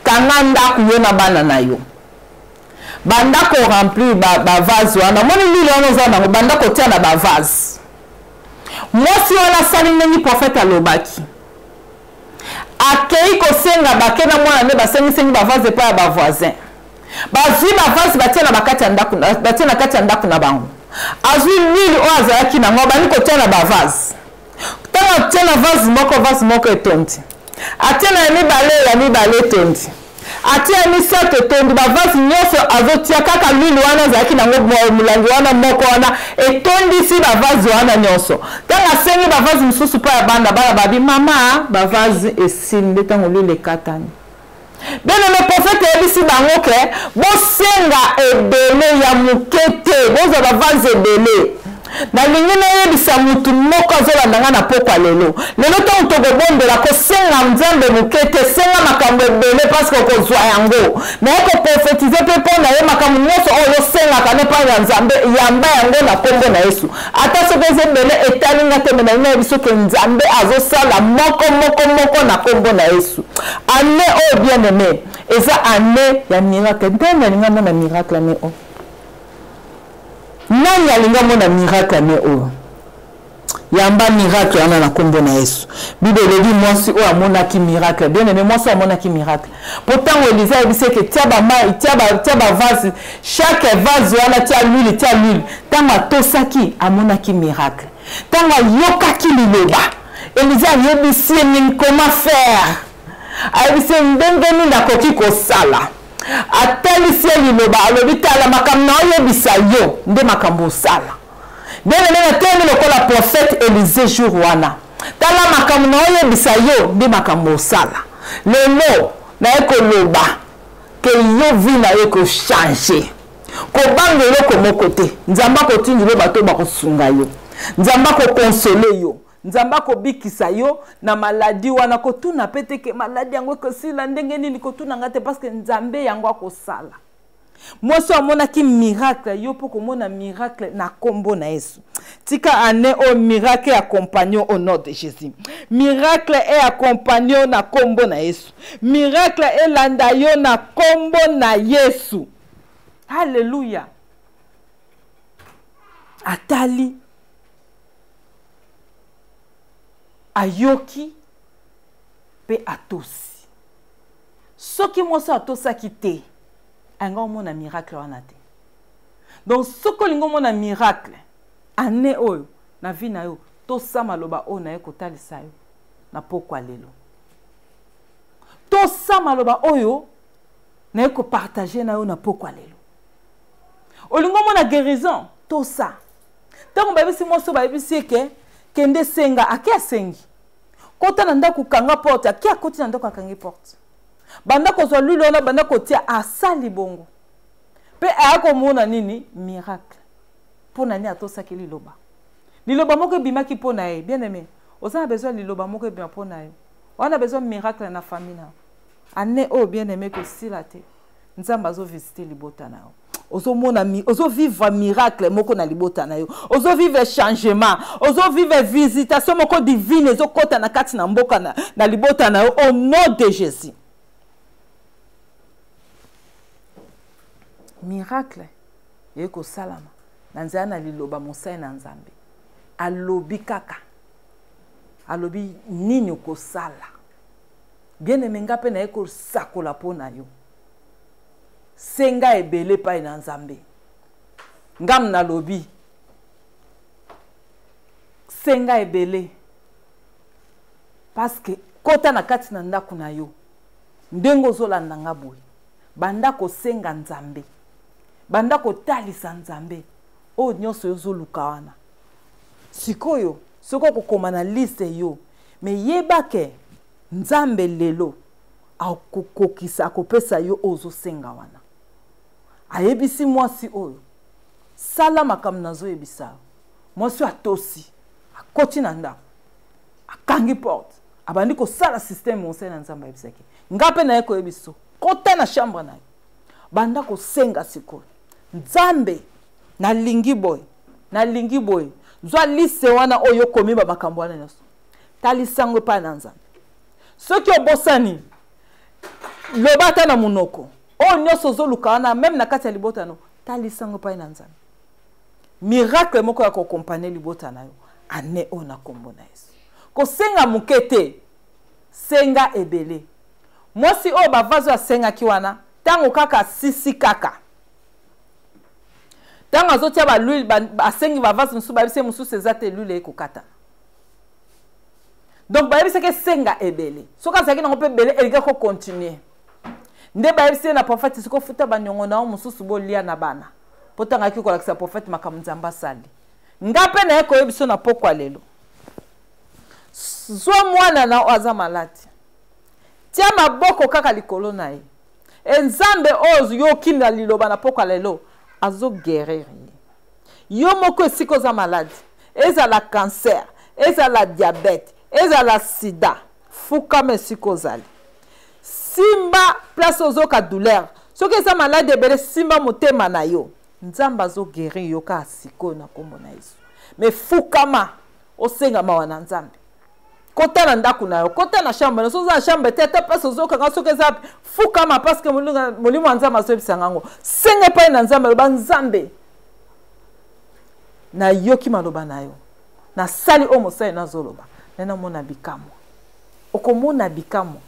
Kanga ndako yo na bana na yo. Banda ko remplir ba vase wana. Moni lile wana oza nango, banda kotia na ba vase. Mwasi wana asali ndenge prophète alobaki. Akei kosenga bake na mwana nde basengisengi bavase epai ya bavoisin. Bazwi bavase batie na bakati ya ndako, batie na kati ya ndako na bango. Azwi l'huile oyo azalaki nango abandi kotia na bavase. Ntango atie na vase moko, vase moko etondi. Atie na ya mibale, ya mibale etondi. Atie ya misato etondi. Bavase nyonso azotia kaka l'huile wana azalaki nango, molangi wana moko wana etondisi bavase wana nyonso. Ntango asengi bavase mosusu mpo ya bana, bana babi mama bavase esili nde ntango l'huile ekatani. Bien-aimé prophète ayebisi bango ke bosenga ebele ya moke te, bozwa bavase ebele. Nalingi nayebisa mutu moko azolanda nga na pokwa lelo. Lelo ntango tokobondela, kosenga Nzambe moke te, senga makambo ebele parce que okozwa yango. Naye koprofetize mpe mpo na yo makambo nyonso oyo osengaka na epai ya Nzambe, yamba yango na nkombo na Yesu. Ata soki eza ebele etali nga te, me nalingi nayebisa ke Nzambe azosala moko moko moko na nkombo na Yesu. Année oyo bien aimé eza année ya miracle. Nani alinga mona miracle année oyo? Nani alinga mona miracle année oyo? Yamba miracle wana na kombo na Yesu. Bible elobi mwasi oyo amonaki miracle. Bien aimé, mwasi oyo amonaki miracle. Po tango Elisa ayebisi eke tia ba mai, tia ba, tia ba vase, chaque vase wana tia l'huile, tia l'huile. Tango atosaki, amonaki miracle. Tango ayokaki liloba, Elisa ayebisi ye nini comment faire. Ayebisi ye ndenge nini akoki kosala. Atalisi ye liloba, alobi tala makambo na oyebisa yo nde makambo osala. Bien aimé, natelemi lokola prophète Élisée jour wana. Tala makambo na oyebisa yo nde makambo osala. Lelo naye koloba ke yo vie na yo eko changer. Kobanga eloko moko te. Nzambe akotindela bato oyo bakosunga yo. Nzambe akokonsole yo. Nzambe akobikisa yo na maladie wana. Kotuna pe te ke maladie yango ekosila ndenge nini, kotuna nga te parce que Nzambe yango akosala. Mwasi oyo amonaki miracle, yo mpo komona miracle na kombo na Yesu. Tika année oyo miracle e accompagne au nom de Jésus. Miracle e accompagne na kombo na Yesu. Miracle elanda yo na kombo na Yesu. Alléluia. Atali, ayoki pe atosi. Soki mwasi atosaki te, alinga omona miracle wana te. Donc soki olingi omona miracle année oyo na vie na yo, tosa maloba oyo naye kotalisa yo na pokwa lelo. Tosa maloba oyo naye kopartage na yo na pokwa lelo. Olingi omona guérison, tosa. Ntango bayebisi mwasi oyo, bayebisi ye ke kende senga, ake asengi. Kota na ndako, kanga porte, ake akoti na ndako, akangi porte. Banda kozwa lwilo wana, banda kotia, asali bongo. Pe aya komona nini? Miracle. Mpo na nini atosaki liloba? Liloba moko ebimaki mpo na ye. Bien aimé, oza na besoin liloba moko ebima mpo na yo. Oza na besoin miracle na famille na yo. Année oyo bien aimé kosila te. Nzambe azo visiter libota na yo. Ozomona mi, ozo vivre miracle moko na libota na yo. Ozo vivre changement, ozo vivre visitation moko divine ezo kota na kati na mboka na, na libota na yo au nom de Jésus. Miracle eye kosalama na nzela na liloba mosali na Nzambe. Alobi kaka. Alobi nini okosala. Bien-aimé, nga pe naye kosakola po na yo. Senga ebele epai na Nzambe. Ngam nalobi. Senga ebele. Parce que kota na kati na ndako na yo. Ndenge ozolanda nga boye. Banda kosenga Nzambe. Banda kotalisa Nzambe. Oyo nyonso yo ozoluka wana. Sikoyo, soki okokoma na liste yo, mais yeba ke Nzambe lelo akokokisa, akopesa yo oyo ozosenga wana. Ayebisi mwasi oyo, sala makambo nazoyebisa yo. Mwasi oyo atosi, akoti na ndako, akangi porte, abandi kosala système mosali na Nzambe ayebisaki. Nga mpe naye koyebisa yo, kota na chambre na yo, banda kosenga sikoyo. Nzambe, nalingi boye, nalingi boye. Zwa liste wana oyo okomi ba makambo wana nyonso. Talisa yango epai na Nzambe. Soki obosani, loba ata na monoko. Oyo nyonso ozoluka wana, même na kati ya libota no, talisa yango epai na Nzambe. Miracle moko ya kokompane libota na yo, année oyo na kombo na Yesu. Kosenga moke te. Senga ebele. Mwasi oyo bavaze oyo asengaki wana, ntango kaka asisi kaka ntango azotia baluile ba, asengi bavase mosusu, bayebisi ye mosusu eza te, luile ekokatana. Donc bayebisaki esenga ebele, soki azalaki nango mpe ebele elingaki kocontinue. Nde bayebisi ye na prophète, sikoyo futa baniongo na yo mosusu bolia na bana, mpo ntango ayaki kolakisa prophète makambo Nzambe asali. Nga mpe naye koyebiso na pokwa lelo, zwa mwana na oyo aza maladi, tia maboko kaka likolo na ye, e Nzambe oyo yo okimi na liloba na pokwa lelo azoguerir ye. Yo moko esika oza maladi, ezala cancer, ezala diabète, ezala sida, fukama esika ozali, simba place ozoka douleur. Soki eza maladi ebele, simba motema na yo, Nzambe azoguerir yo kaka sikoyo na nkombo na Yesu. Me fukama, osenga mawa na Nzambe. Kota na ndako na yo, kota na chambre na yo, soki oza na chambre te, ata place ozokanga soki eza, fukama, parce que molimo ya Nzambe azoyebisa ngango. Senga epai na Nzambe, aloba Nzambe, nayoki maloba na yo, nasali oyo mosali nazoloba, nde namona bikamwa. Okomona bikamwa.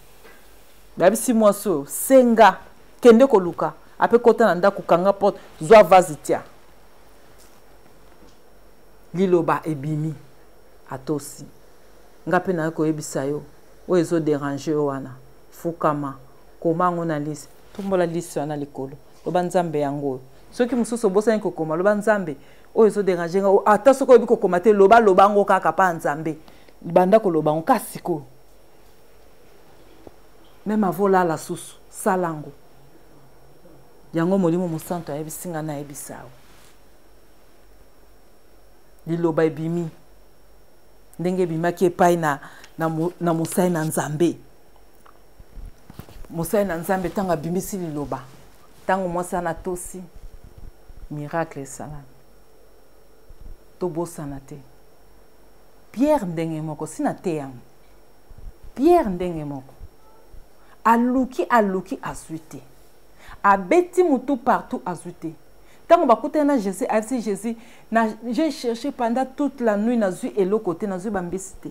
Bayebisi mwasi oyo, senga, kende koluka, ape kota na ndako, kanga porte, zwa vase tia. Liloba ebimi, atosi. Nga mpe naye koyebisa yo, oyo ezoderange yo wana, fukama, koma yango na lisi, tombola lisi wana likolo, loba Nzambe yango oyo. Soki mosusu obosani kokoma, loba Nzambe oyo ezoderange nga, ata soki oyebi kokoma te, loba loba yango kaka pa Nzambe, banda koloba yango kasi sikoyo. Meme avolala susu, sala yango. Yango Molimo Mosantu ayebisi nga nayebisa yo. Liloba ebimi ndenge ebimaki epai na, na, na mosali na Nzambe. Mosali na Nzambe ntango abimisi liloba, ntango mwasi wana atosi, miracle esalami. Tobosana te Pierre ndenge moko, si na te yango Pierre ndenge moko aluki aluki azwi te, abeti mutu partout azwi te. Ntango bakutani na Jésus, ayebisi Jésus, na j'ai cherché pendant toute la nuit, nazwi eloko te, nazwi bambisi te.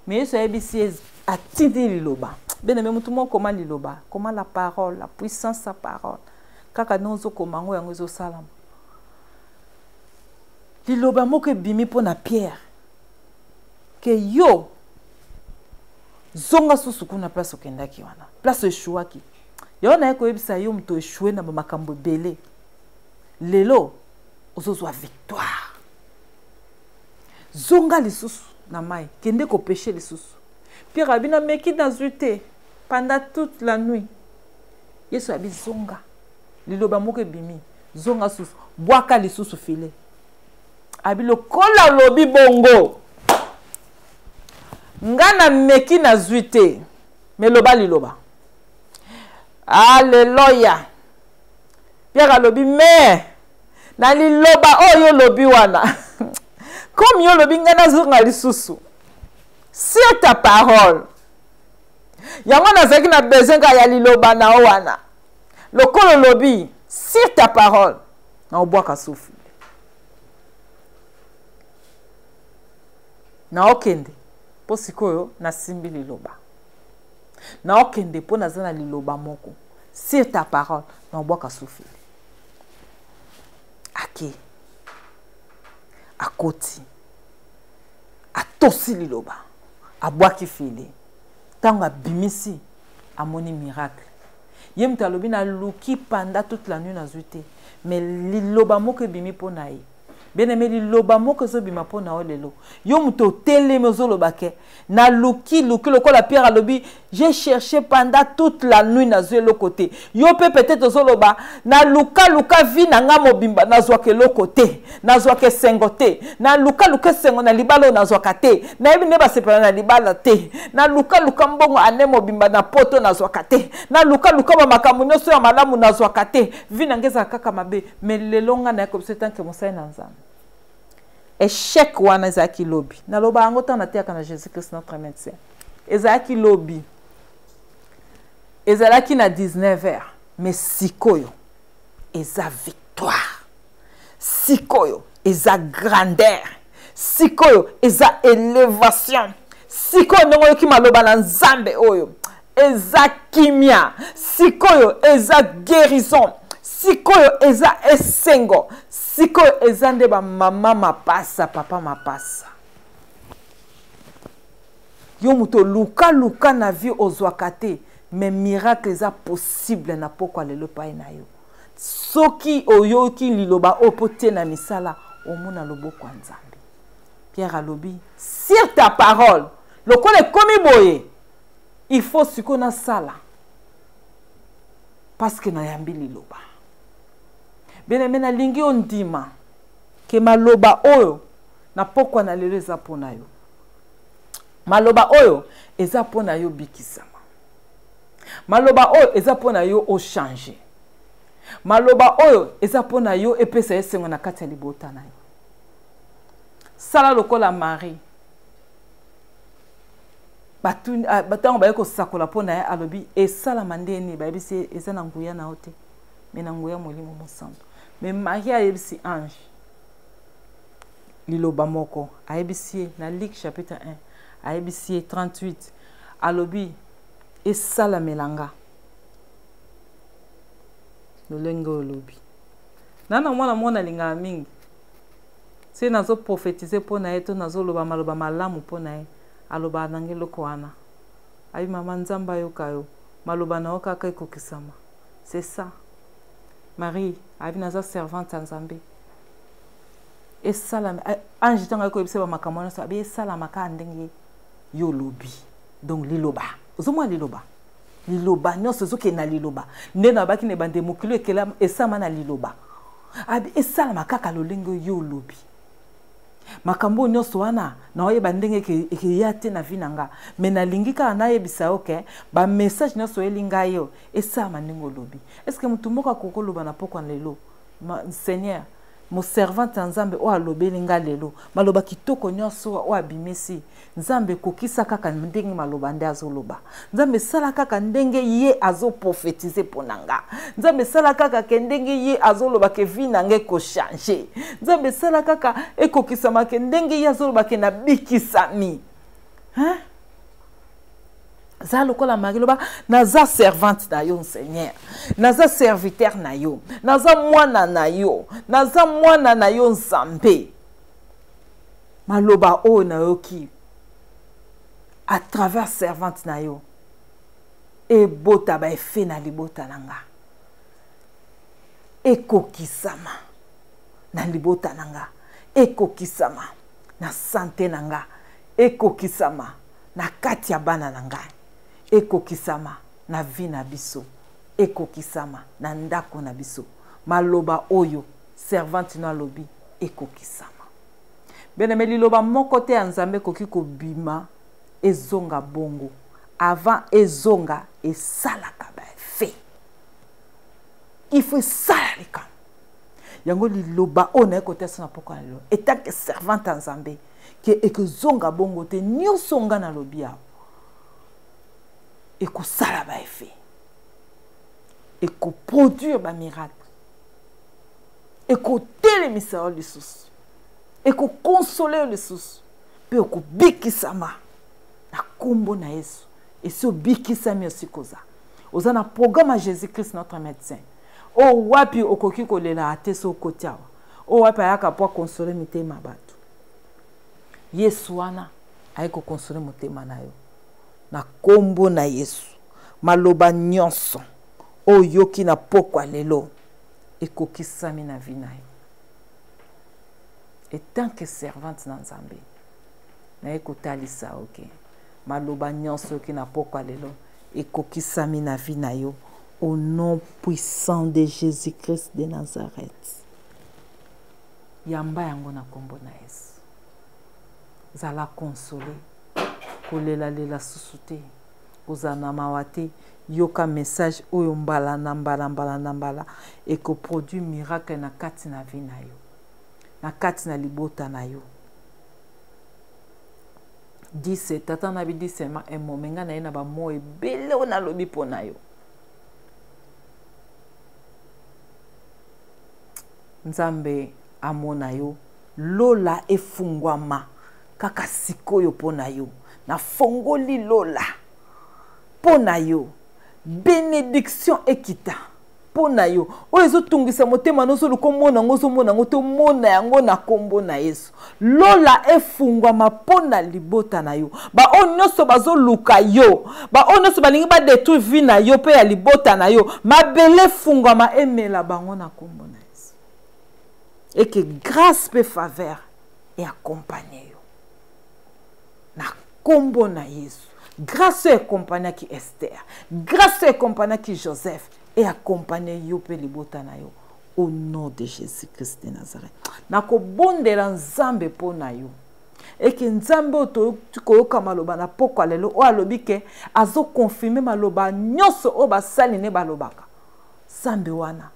Mais Yesu ayebisi ye, atindi liloba. Bien-aimé, mutu moko koma liloba, koma la parole, la puissance ya parole. Kaka ndenge ozokoma yango, yango ezosalama. Liloba moko ebimi mpo na Pierre, ke yo zonga susu kuna place okendaki wana, place oeshuwaki. Yango naye koyebisa yo, moto oeshue na bamakambo ebele, lelo ozozwa victoire. Zonga lisusu na mai, kende kopeshe lisusu. Pierre abi nameki nazwi te pendant toute la nuit. Yesu abi zonga, liloba moko ebimi, zonga susu, bwaka lisusu filet. Abi lokola olobi bongo, nga nameki nazwi te, me loba liloba. Alleluia. Pierre alobi me na liloba oyo olobi wana, comme yo olobi ngai nazonga lisusu sur ta parole, yango nazalaki na besoin kaka ya liloba na yo wana. Lokola olobi sur ta parole, na obwaka souffle, na okende mpo sikoyo nasimbi liloba, na okende mpo naza na liloba moko sur ta parole, na obwaka souffle. Ake akoti, atosi liloba, abwaki file. Ntango abimisi, amoni miracle. Ye moto alobi naluki pendant toute la nuit nazwi te, mais liloba moko ebimi mpo na ye. Bien-aimé, liloba moko ezobima mpo na yo lelo. Yo moto otelemi ozoloba ke naluki luki, lokola Pierre alobi j'ai cherché pendant toute la nuit nazwi eloko te. Yo mpe peut-être ozoloba naluka luka vie na nga mobimba nazwaka eloko te, nazwaka esengo te, naluka luka esengo na libala oyo nazwaka te, nayebi nde basepela na libala te, naluka luka mbongo ane mobimba na poto nazwaka te, naluka luka ba makambo nyonso ya malamu nazwaka te, vie na nga ezalaka kaka mabe. Mais lelo nga naye kobiso etanke mosali na Nzambe, échec wana ezalaki lobi. Naloba yango ntango nateyaka na Jésus-Christ notre médecin, ezalaki lobi, ezalaki na 19 heures, mais sikoyo eza victoire, sikoyo eza grandeur, sikoyo eza élévation, Sikoyo ndenge oyoki maloba na Nzambe oyo, eza kimia. Sikoyo eza guérison. Sikoyo eza esengo. Sikoyo eza nde ba mama mapasa, papa mapasa. Yo moto luka luka na vie ozwaka te, mais miracle eza possible na pokwa lelo epai na yo. Soki oyoki liloba oyo po tie na misala, omona loboko ya Nzambe. Pierre alobi, sur ta parole, lokola ekomi boye, il faut sikoyo nasala parce que nayambi liloba. Bien-aimé, nalingi ondima ke maloba oyo na pokwa na lelo eza mpo na yo. Maloba oyo eza mpo na yo bikisama. Maloba oyo eza mpo na yo ochanger. Maloba oyo eza mpo na yo epesa esengo na kati ya libota na yo. Sala lokola Marie. Ntango baye kosakola mpo na ye, alobi esalama nde nini? Bayebisi ye eza na nguya na yo te, me na nguya Molimo Mosantu. Me Marie ayebisi ange liloba moko, ayebisi ye na Luc chapitre 1, ayebisi ye 38, alobi esalamela nga lolenge oyo olobi. Nana mwana mwana alingaka mingi, soki nazoprofetize mpo na ye to nazoloba maloba malamu mpo na ye, alobaka na ngai eloko wana. Ayi mama, Nzambe ayoka yo, maloba na yo kaka ekokisama. C'est ça. Marie ayebi naza servante ya Nzambe. Esalama, ange ntango ayi koyebisa ba makambo wana nyonso, abi esalama kaka ndenge yo olobi. Donc liloba, ozomona liloba, liloba nyonso ezokende na liloba. Nde nalobaki na ebandeli, mokili ekela esalama na liloba. Abi esalama kaka lolenge yo olobi. Makambo oyo nyonso wana naoyeba ndenge ekeya te na vie na nga, mais nalingi kaka nayebisa yo ke ba message nyonso oyeli ngai yo esalama ndenge olobi. Est-ce que motu moko akoki koloba na pokwa lelo, Seigneur, mo servante ya Nzambe oyo alobeli nga lelo maloba kitoko nyonso oyo abimisi, Nzambe ekokisa kaka ndenge maloba nde azoloba. Nzambe esala kaka ndenge ye azoprofetize mpo na nga. Nzambe esala kaka ke ndenge ye azoloba ke vie na nga ekochange. Nzambe esala kaka ekokisama ke ndenge ye azoloba ke nabikisami. Hein? Za lokola Marie, loba naza servante na yo Seigneur, naza serviteur na yo, naza mwana na yo, naza mwana na yo Nzambe. Maloba oyo nayoki à travers servante na yo ebota ba effet na libota na nga, ekokisama na libota na nga, ekokisama na sante na nga, ekokisama na kati ya bana na ngai, ekokisama na vie na biso, ekokisama na ndako na biso. Maloba oyo servante no alobi ekokisama. Bien-aimé, liloba moko te ya Nzambe ekoki kobima ezonga bongo. Avant ezonga, esalaka ba effet. Il faut esala likambo. Yango liloba oyo naye kotesa na pokwa na lelo, en tant que servante ya Nzambe, ke ekozonga bongo te. Nyonso nga nalobi awa ekosala ba effet, ekoproduire ba miracle, ekotelemisa yo lisusu, ekokonsole yo lisusu, mpe okobikisama na kombo na Yesu. Esi obikisami, osi koza oza na programme ya Jésus-Christ notre médecin. Oyo wapi okoki kolela ate so okoti awa, oyo wapi ayaka po akonsole mitema bato. Yesu wana aye kokonsole motema na yo na kombo na Yesu. Maloba nyonso oyo oyoki na pokwa lelo ekokisami na vie na yo. Et tant que servante na Nzambe, naye kotalisa oke maloba nyonso oyoki na pokwa lelo ekokisami na vie na yo au nom puissant de Jésus-Christ de Nazareth. Yamba yango na kombo na Yesu. Zala consolé, kolelalela susu te, kozala na mawa te. Yoka message oyo mbala na mbala, mbala na mbala, ekoproduire miracle na kati na vie na yo, na kati na libota na yo. Dix, tata na bi dix seulement un mot, mais nga na ye na ba mots ebele oyo nalobi mpo na yo. Nzambe amona yo, lola efungwama kaka sikoyo mpo na yo. Nafongoli lola mpo na yo, benediction ekita mpo na yo. Oyo ezotungisa motema na ozoluka omona yango, ozomona yango te, omona yango na nkombo na Yesu. Lola efungwama mpo na libota na yo. Baoyo nyonso bazoluka yo, baoyo nyonso balingi badetruire vie na yo mpe ya libota na yo, mabele efungwama emela bango na nkombo na Yesu. Eke grâce mpe faveur eakompagne yo na nkombo na Yesu. Grâce oyo ekompagnaki Esther, grâce oyo ekompagnaki Joseph, eakompagne yo mpe libota na yo au nom de Jésus-Christ de Nazareth. Nakobondela Nzambe mpo na yo, eke Nzambe oyo toyoki koyoka maloba na pokwa lelo, oyo alobi ke azokonfirme maloba nyonso oyo basali ne balobaka, Nzambe wana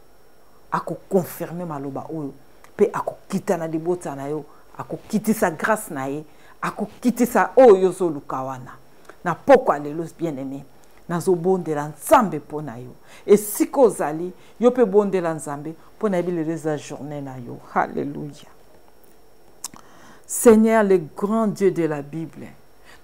akokonfirme maloba oyo mpe akokita na libota na yo, akokitisa grâce na ye, akokitisa oyo yo ozoluka wana na pokwa lelo. Bien aimé, nazobondela Nzambe mpo na yo esika ozali, yo mpe bondela Nzambe mpo na yebi lelo eza journée na yo. Halleluya. Seigneur, le grand Dieu de la Bible,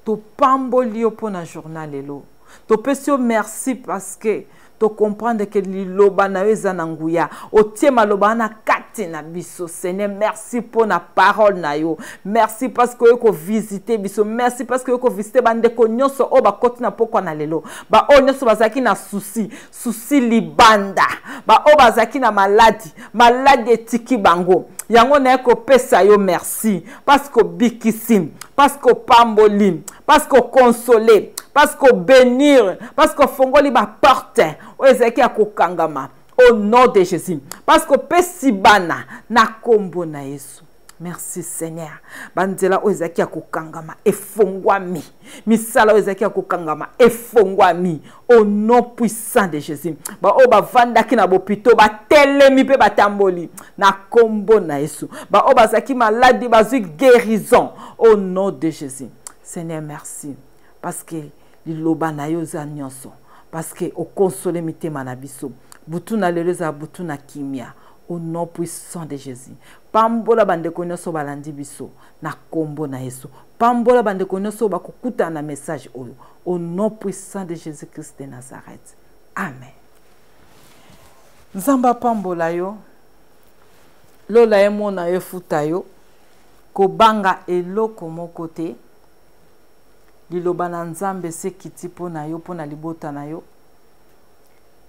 topamboli yo mpo na journal lelo, topesi yo merci parce que tocomprendre ke liloba na yo eza na nguya, otie maloba wana kati na biso. Seigneur, merci mpo na parole na yo. Merci parce que oye kovisite biso. Merci parce que oye kovisite bandeko nyonso oyo bakoti na pokwa na lelo, baoyo nyonso bazalaki na susi susi libanda, baoyo bazalaki na maladi, maladi etiki bango. Yango naye kopesa yo merci parce que obikisi, parce que opamboli, parce que okonsole, parce que obénir, parce que ofongoli baporte oyo ezalaki ya kokangama au nom de Jésus, parce que opesi bana na nkombo na Yesu. Merci Seigneur. Banzela oyo ezalaki ya kokangama efongwami, misala oyo ezalaki ya kokangama efongwami au nom puissant de Jésus. Baoyo bavandaki na bopito batelemi mpe batamboli na nkombo na Yesu. Baoyo bazalaki maladi bazwi guérison au nom de Jésus. Seigneur, merci parce que liloba na yo eza nyonso, parce que okonsole mitema na biso. Butu na lelo ezala butu na kimia au nom puissant de Jésus. Pambola bandeko nyonso balandi biso na kombo na Yesu. Pambola bandeko nyonso bakokutana na message oyo au nom puissant de Jésus-Christ de Nazareth. Amen. Nzambe apambola yo, lola emona yo, efuta yo. Kobanga eloko moko te. Liloba na Nzambe esekiti mpo na yo, mpo na libota na yo,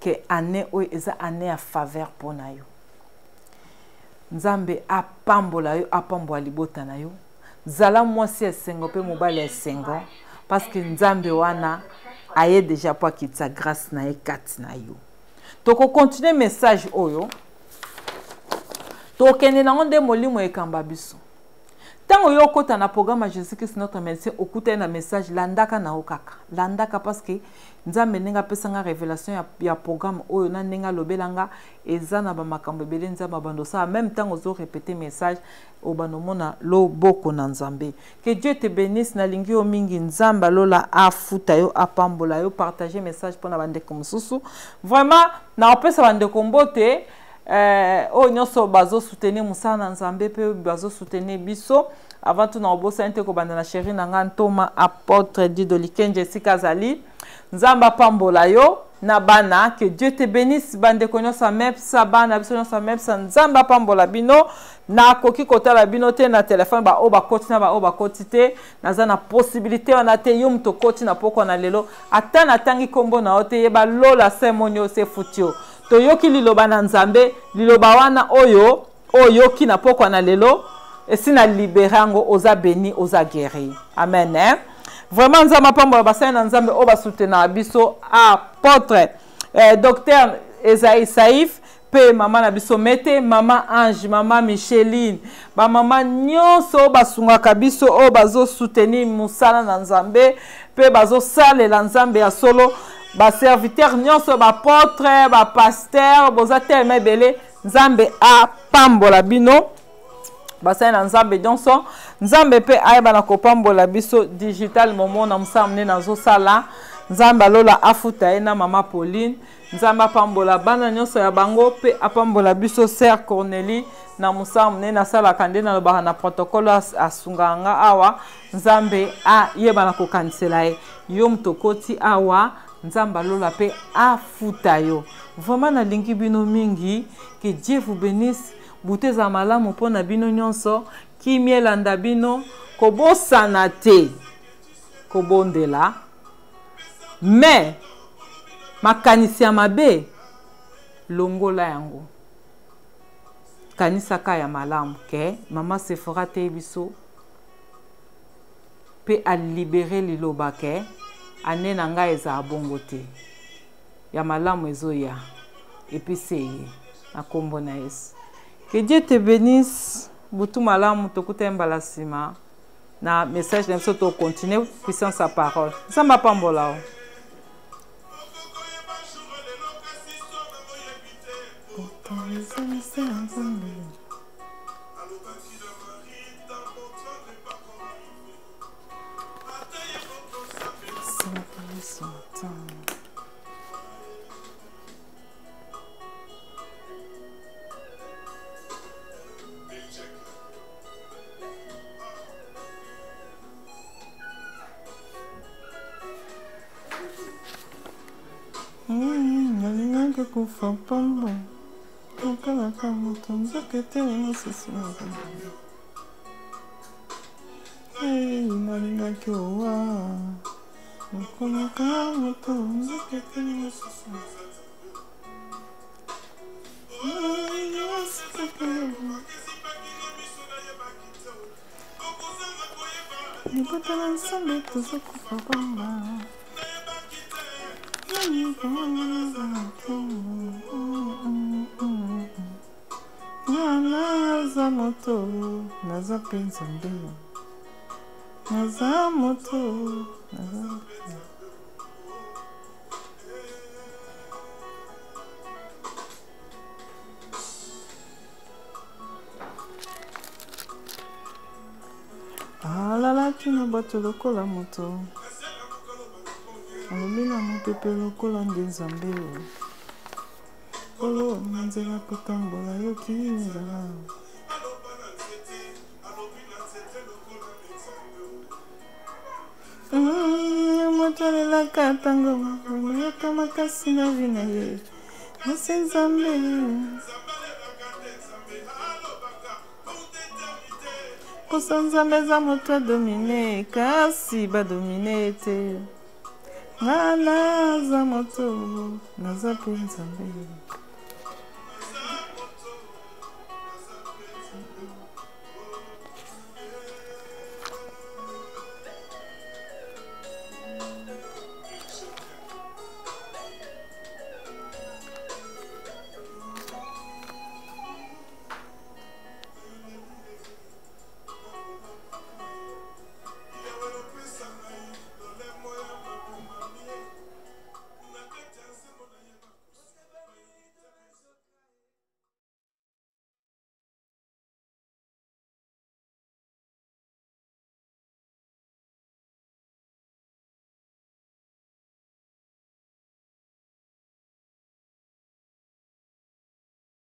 ke année oyo eza année ya faveur mpo na yo. Nzambe apambola yo, apambola libota na yo. Zala mwasi ya esengo mpe mobali ya esengo, parce que Nzambe wana aye deja mpo akitisa grâce na ye kati na yo. Tokokontinue message oyo, tokende nango nde molimo ekamba biso. Ntango yo okota na programme ya Jésus Christ notre médecin, okutani na message, landaka na yo kaka, landaka, parce que Nzambe ndenge apesanga révélation ya programme oyo na ndenge alobelanga, eza na bamakambo ebele Nzambe abanda osala. Même ntango ozorepete message, obanda omona loboko na Nzambe. Que Dieu te bénisse. Nalingi yo mingi. Nzambe alola afuta yo, apambola yo. Partage message mpona bandeko mosusu. Vraiment naopesa bandeko mbote oyo nyonso bazosoutenir mosala na Nzambe mpe bazosoutenir biso. Avant tout, na obosani te kobanda na chéri na nga Ntoma Apôtre Dido Likenje esika azali. Nzambe apambola yo na bana. Que Dieu te bénisse. Bandeko nyonso amepsa, bana biso nyonso amepsa, Nzambe apambola bino. Nakoki kotala bino te na telefone, baoyo bakoti na baoyo bakoti te, naza na possibilité wana te. Yo moto okoti na pokwa na lelo, ata natangi nkombo na yo te, yeba lola se moni yo, se futi yo. Toyoki liloba na Nzambe, liloba wana oyo oyoki na pokwa na lelo esi na libere yango. Oza béni, oza guéri. Amen, eh? Vraiment Nzambe apambola basali na Nzambe oyo basoutenaka biso, apôtre docteur Esaïe Saif mpe mama na biso Mete, mama Ange, mama Micheline, bamama nyonso oyo basungaka biso, oyo bazosoutenir mosala na Nzambe mpe bazosalela Nzambe ya solo, baserviteur nyonso, baapôtre, bapaster, boza telema ebele. Nzambe apambola bino, basali na Nzambe nyonso. Nzambe mpe ayeba na kopambola biso digital momo na mosala monene azosala. Nzambe alola afuta ye na mama Pauline. Nzambe apambola bana nyonso ya bango mpe apambola biso sœur Cornelie na mosala monene asalaka nde nalobaka na protocole asungaka nga awa. Nzambe ayeba na kokanisela ye. Yo moto okoti awa, Nzambe alola mpe afuta yo. Vraiment nalingi bino mingi. Que Dieu vous bénisse. Butu ezala malamu mpo na bino nyonso. Kimia elanda bino. Kobosana te kobondela, mais makanisi ya mabe longola yango, kanisaka ya malamu ke mama Sephora ateyi biso mpe alibere liloba ke ane na ngai ezala bongo te, ya malamu ezoya epesi eye na kombo na Yesu. Que Dieu te bénisse. Butu malamu, tokutani mbala nsima na message na biso, tokontinue puissance ya parole. Nzambe apambola o. Nalingaki kufa pamba okalaka moto nzoka etele mosusu nalingaki owa okomaka moto nzoka etele mosusu. Libota na nsambe tozokufa pamba. Naza moto, naza mpe nzambe, naza moto, naza. Alalaki na bato lokola moto, alobi na mopepe lokola nde nzambe. Kolo na nzela kotambola yoki nzala. Moto alelaka ntango yoka makasi na vi na ye nasi nzambe. Posa nzambe eza moto adomine, kasi badomine te. Nga naza moto, naza mpe nzambe.